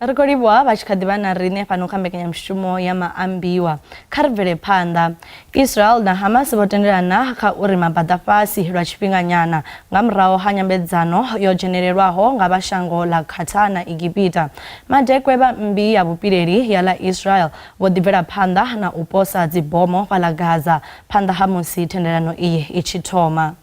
Ri khou livhuwa vha tshi kha ḓi vha na riṋe fhano kha mbekanyamushumo ya maambiwa. Kha ri bvele phanḓa. Israel na Hamas vho tendelana kha uri mabaḓa fhasi lwa tshifhinganyana nga murahu ha nyambedzano yo dzhenelelwaho nga vha shango ḽa Qatar na Egipita. Madekwe vha mmbi ya vhupileli ya ḽa Israel vho ḓi bvela phanḓa na u posa dzibomo fhaḽa Gaza phanḓa ha musi thendelano iyi i tshi thoma.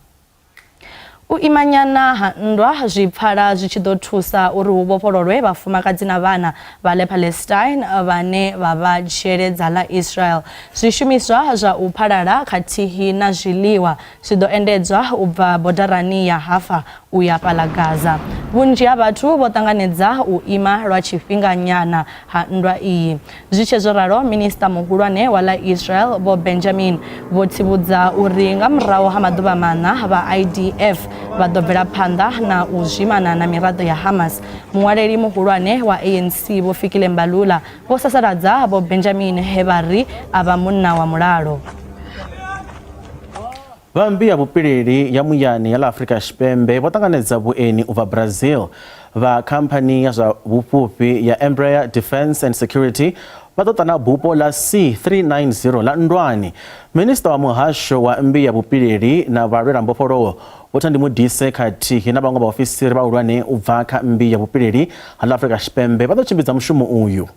U imanyana ha nndwa zwi pfala zwi tshi ḓo thusa uri hu vhofhololwe vhafumakadzi na vhana vha ḽe Palestine vhane vha vha dzhele dza ḽa Israel. Zwishumiswa zwa u phalala khathihi na zwiḽiwa zwi ḓo endedzwa u bva bodarani ya Hafa u ya fhaḽa Gaza. Vhunzhi ha vhathu vho ṱanganedza u ima lwa tshifhinganyana ha nndwa iyi. Zwi tshe zwo ralo, Minisiṱa Muhulwane wa ḽa Israel Vho Benjamin vho tsivhudza uri nga murahu ha maḓuvha maṋa vha IDF vha ḓo bvela phanḓa na u zwimana na miraḓo ya Hamas. Muṅwaleli muhulwane wa ANC Vho Fikile Mbalula vho sasaladza Vho Benjamin he vha ri a vha munna wa mulalo. Vha mmbi ya vhupileli ya muyani ya ḽa Afrika Tshipembe vho ṱanganedza vhueni u bva Brazil. Vha khamphani ya zwa vhufhufhi ya Embraer Defence and Security vha ḓo ṱana bupo ḽa C390 ḽa nndwani. Minisiṱa wa Muhasho wa Mmbi ya Vhupileli na Vhalwela Mbofholowo Vho Thandi Modise khathihi na vhaṅwe vhaofisiri vhahulwane u bva kha Mmbi ya Vhupileli ha ḽa Afrika Tshipembe vha ḓo tshimbidza mushumo uyu.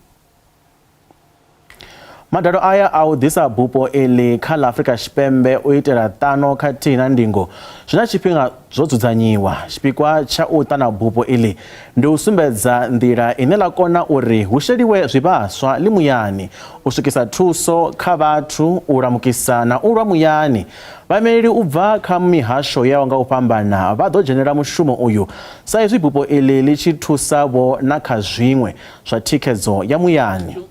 Madalo aya a u ḓisa bupo iḽi kha ḽa Afrika Tshipembe u itela ṱano khathihi na ndingo zwi na tshifhinga zwo dzudzanyiwa. Tshipikwa tsha u ṱana bupo iḽi ndi u sumbedza nḓila ine ḽa kona uri hu sheliwe zwivhaswa ḽi muyani, u swikisa thuso kha vhathu, u lamukisa na u lwa muyani. Vhaimeleli u bva kha mihasho yaho nga u fhambana vha ḓo dzhenela mushumo uyu sa izwi bupo iḽi ḽi tshi thusa vho na kha zwiṅwe zwa thikhedzo ya muyani.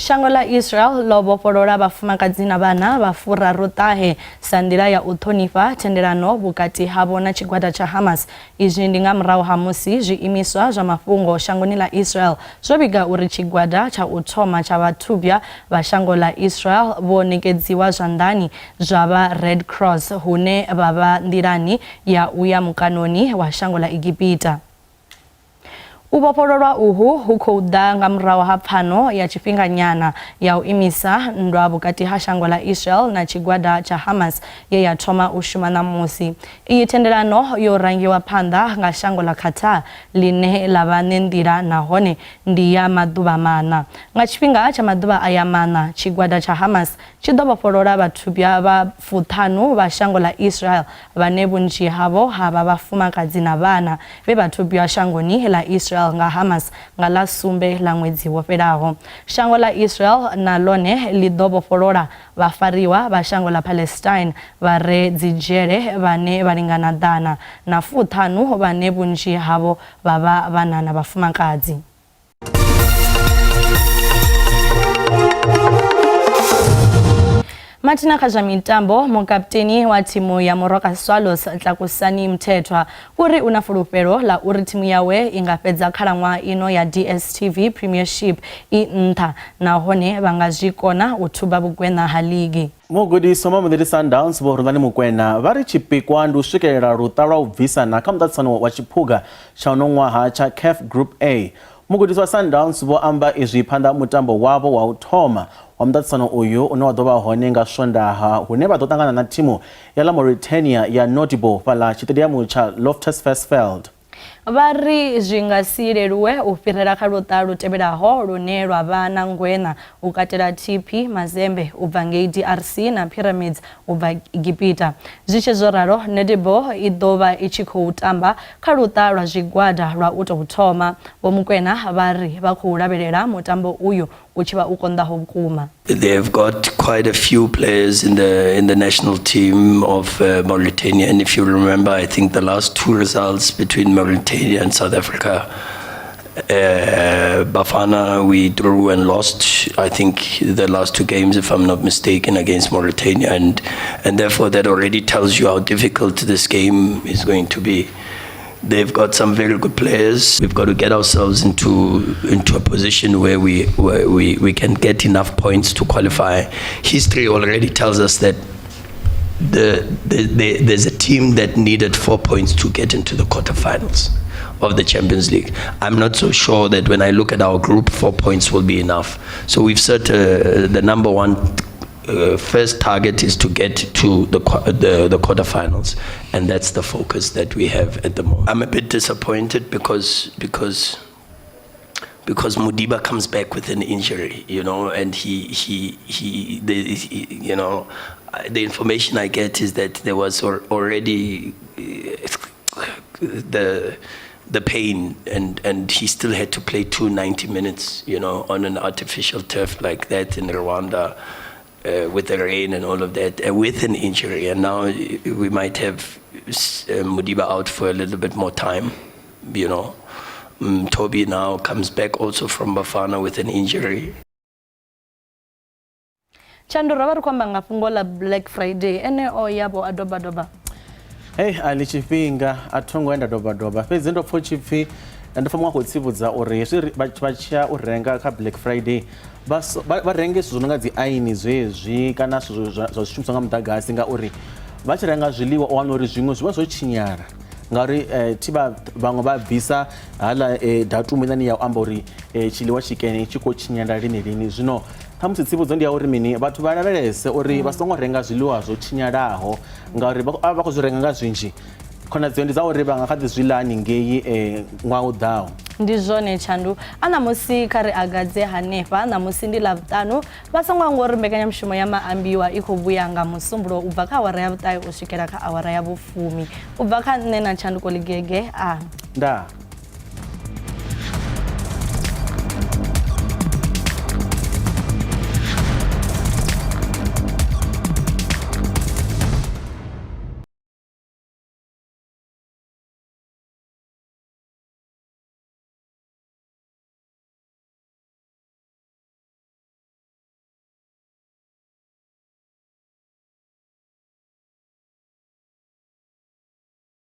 Shango ḽa Israel ḽo vhofholola vhafumakadzi na vhana vha furaruṱahe sa nḓila ya u ṱhonifha thendelano vhukati havho na tshigwada tsha Hamas. Izwi ndi nga murahu ha musi zwiimiswa zwa mafhungo shangoni ḽa Israel zwo vhiga uri tshigwada tsha u thoma tsha vhathubwa vha shango ḽa Israel vho ṋekedziwa zwanḓani zwa vha Red Cross hune vha vha nḓilani ya u ya mukanoni wa shango ḽa Egipita. U vhofhololwa uhu hu khou ḓa nga murahu ha pfano ya tshifhinganyana ya u imisa nndwa vhukati ha shango ḽa Israel na tshigwada tsha Hamas ye ya thoma u shuma ṋamusi. Iyi thendelano yo rangiwa phanḓa nga shango ḽa Qatar ḽine ḽa vha ṋenḓila nahone ndi ya maḓuvha maṋa. Nga tshifhinga tsha maḓuvha aya maṋa, tshigwada tsha Hamas tshi ḓo vhofholola vhathubwa vha fuṱhanu vha shango ḽa Israel vhane vhunzhi havho ha vha vhafumakadzi na vhana vhe vha thubiwa shangoni ḽa Israel nga Hamas nga ḽa sumbe ḽa ṅwedzi wo fhelaho. Shango ḽa Israel na ḽone ḽi ḓo vhofholola vhafariwa vha shango ḽa Palestine vha re dzidzhele vhane vha lingana 150 vhane vhunzhi havho vha vha vhana na vhafumakadzi. Mathina kha zwa mitambo, mukaputeni wa thimu ya Moroka Swallows Tlakusani Mthethwa uri u na fulufhelo ḽa uri thimu yawe i nga fhedza khalaṅwaha ino ya DStv Premiership i nṱha nahone vha nga zwi kona u thuba vhugweṋa ha ligi. Mugudisi wa Mamelodi Sundowns Vho Rhulani Mokwena vha ri tshipikwa ndi u swikelela luṱa lwa u bvisana kha muṱaṱisano wa tshiphuga tsha uno ṅwaha tsha CAF Group A. Mugudisi wa Sundowns vho amba izwi phanḓa ha mutambo wavho wa u thoma wa muṱaṱisano uyu une wa ḓo vha hone nga Swondaha hune vha ḓo ṱangana na thimu ya ḽa Mauritania ya Nouadhibou fhaḽa tshiṱediamu tsha Loftus Versfeld. Vha ri zwi nga si leluwe u fhirela kha luṱa lu tevhelaho lune lwa vha na ngweṋa u katela TP Mazembe u bva ngei DRC na Pyramids u bva Egipita. Zwi tshe zwo ralo, Nouadhibou i ḓo vha i tshi khou tamba kha luṱa lwa zwigwada lwa u tou thoma. Vho Mokoena vha ri vha khou lavhelela mutambo uyu u tshi vha u konḓaho vhukuma. They've got quite a few players in the in the national team of uh, Mauritania and if you remember I think the last two results between Mauritania and South Africa uh, Bafana we drew and lost I think the last two games if I'm not mistaken against Mauritania and and therefore that already tells you how difficult this game is going to be They've got some very good players. We've got to get ourselves into into a position where we where we, we can get enough points to qualify. History already tells us that the, the, the, there's a team that needed four points to get into the quarterfinals of the Champions League. I'm not so sure that when I look at our group, four points will be enough. So we've set uh, the number one uh, first target is to get to the, the, the quarterfinals, and that's the focus that we have at the moment. I'm a bit disappointed because because because Mudiba comes back with an injury, you know, and he he he, the, he you know, the information I get is that there was already uh, the the pain and and he still had to play two 90 minutes you know on an artificial turf like that in Rwanda uh, with the rain and all of that uh, with an injury and now we might have uh, Mudiba out for a little bit more time you know um, Toby now comes back also from Bafana with an injury Tshandu ro vha ri khou amba nga fhungo ḽa Black Friday ene o ya vho a doba doba. Hei a ḽi tshifhinga a tho ngo ya nda doba doba fhedzi ndo pfha tshi pfhi ndo pfha muṅwe a khou tsivhudza uri hezwi vha tshi ya u renga kha Black Friday vha vha renge zwithu zwo no nga dzi aini zwezwi kana zwithu zwa zwishumiswa nga muḓagasi ngauri vha tshi renga zwiḽiwa u wana uri zwiṅwe zwi vha zwo tshinyala. Ngauri thi vha vhaṅwe vha bvisa haḽa datumu iḽani ya u amba uri tshiḽiwa tshikene tshi khou tshinyala lini lini. Zwino khamusi tsivhudzo ndi ya uri mini vhathu vha lavhelese uri vha songo renga zwiḽiwa zwo tshinyalaho ngauri vha vha khou zwi renga nga zwinzhi khonadzeo ndi dza uri vha nga kha ḓi zwi ḽa haningei ṅwaha u ḓaho. Ndi zwone Tshandu. A ṋamusi kha ri agadze hanefha. Ṋamusi ndi Ḽavhuṱanu. Vha songo hangwa uri mbekanyamushumo ya Maambiwa i khou vhuya nga Musumbuluwo u bva kha awara ya vhuṱahe u swikela kha awara ya vhufumi. U bva kha nṋe na Tshanduko Ligege, a. Ndaa.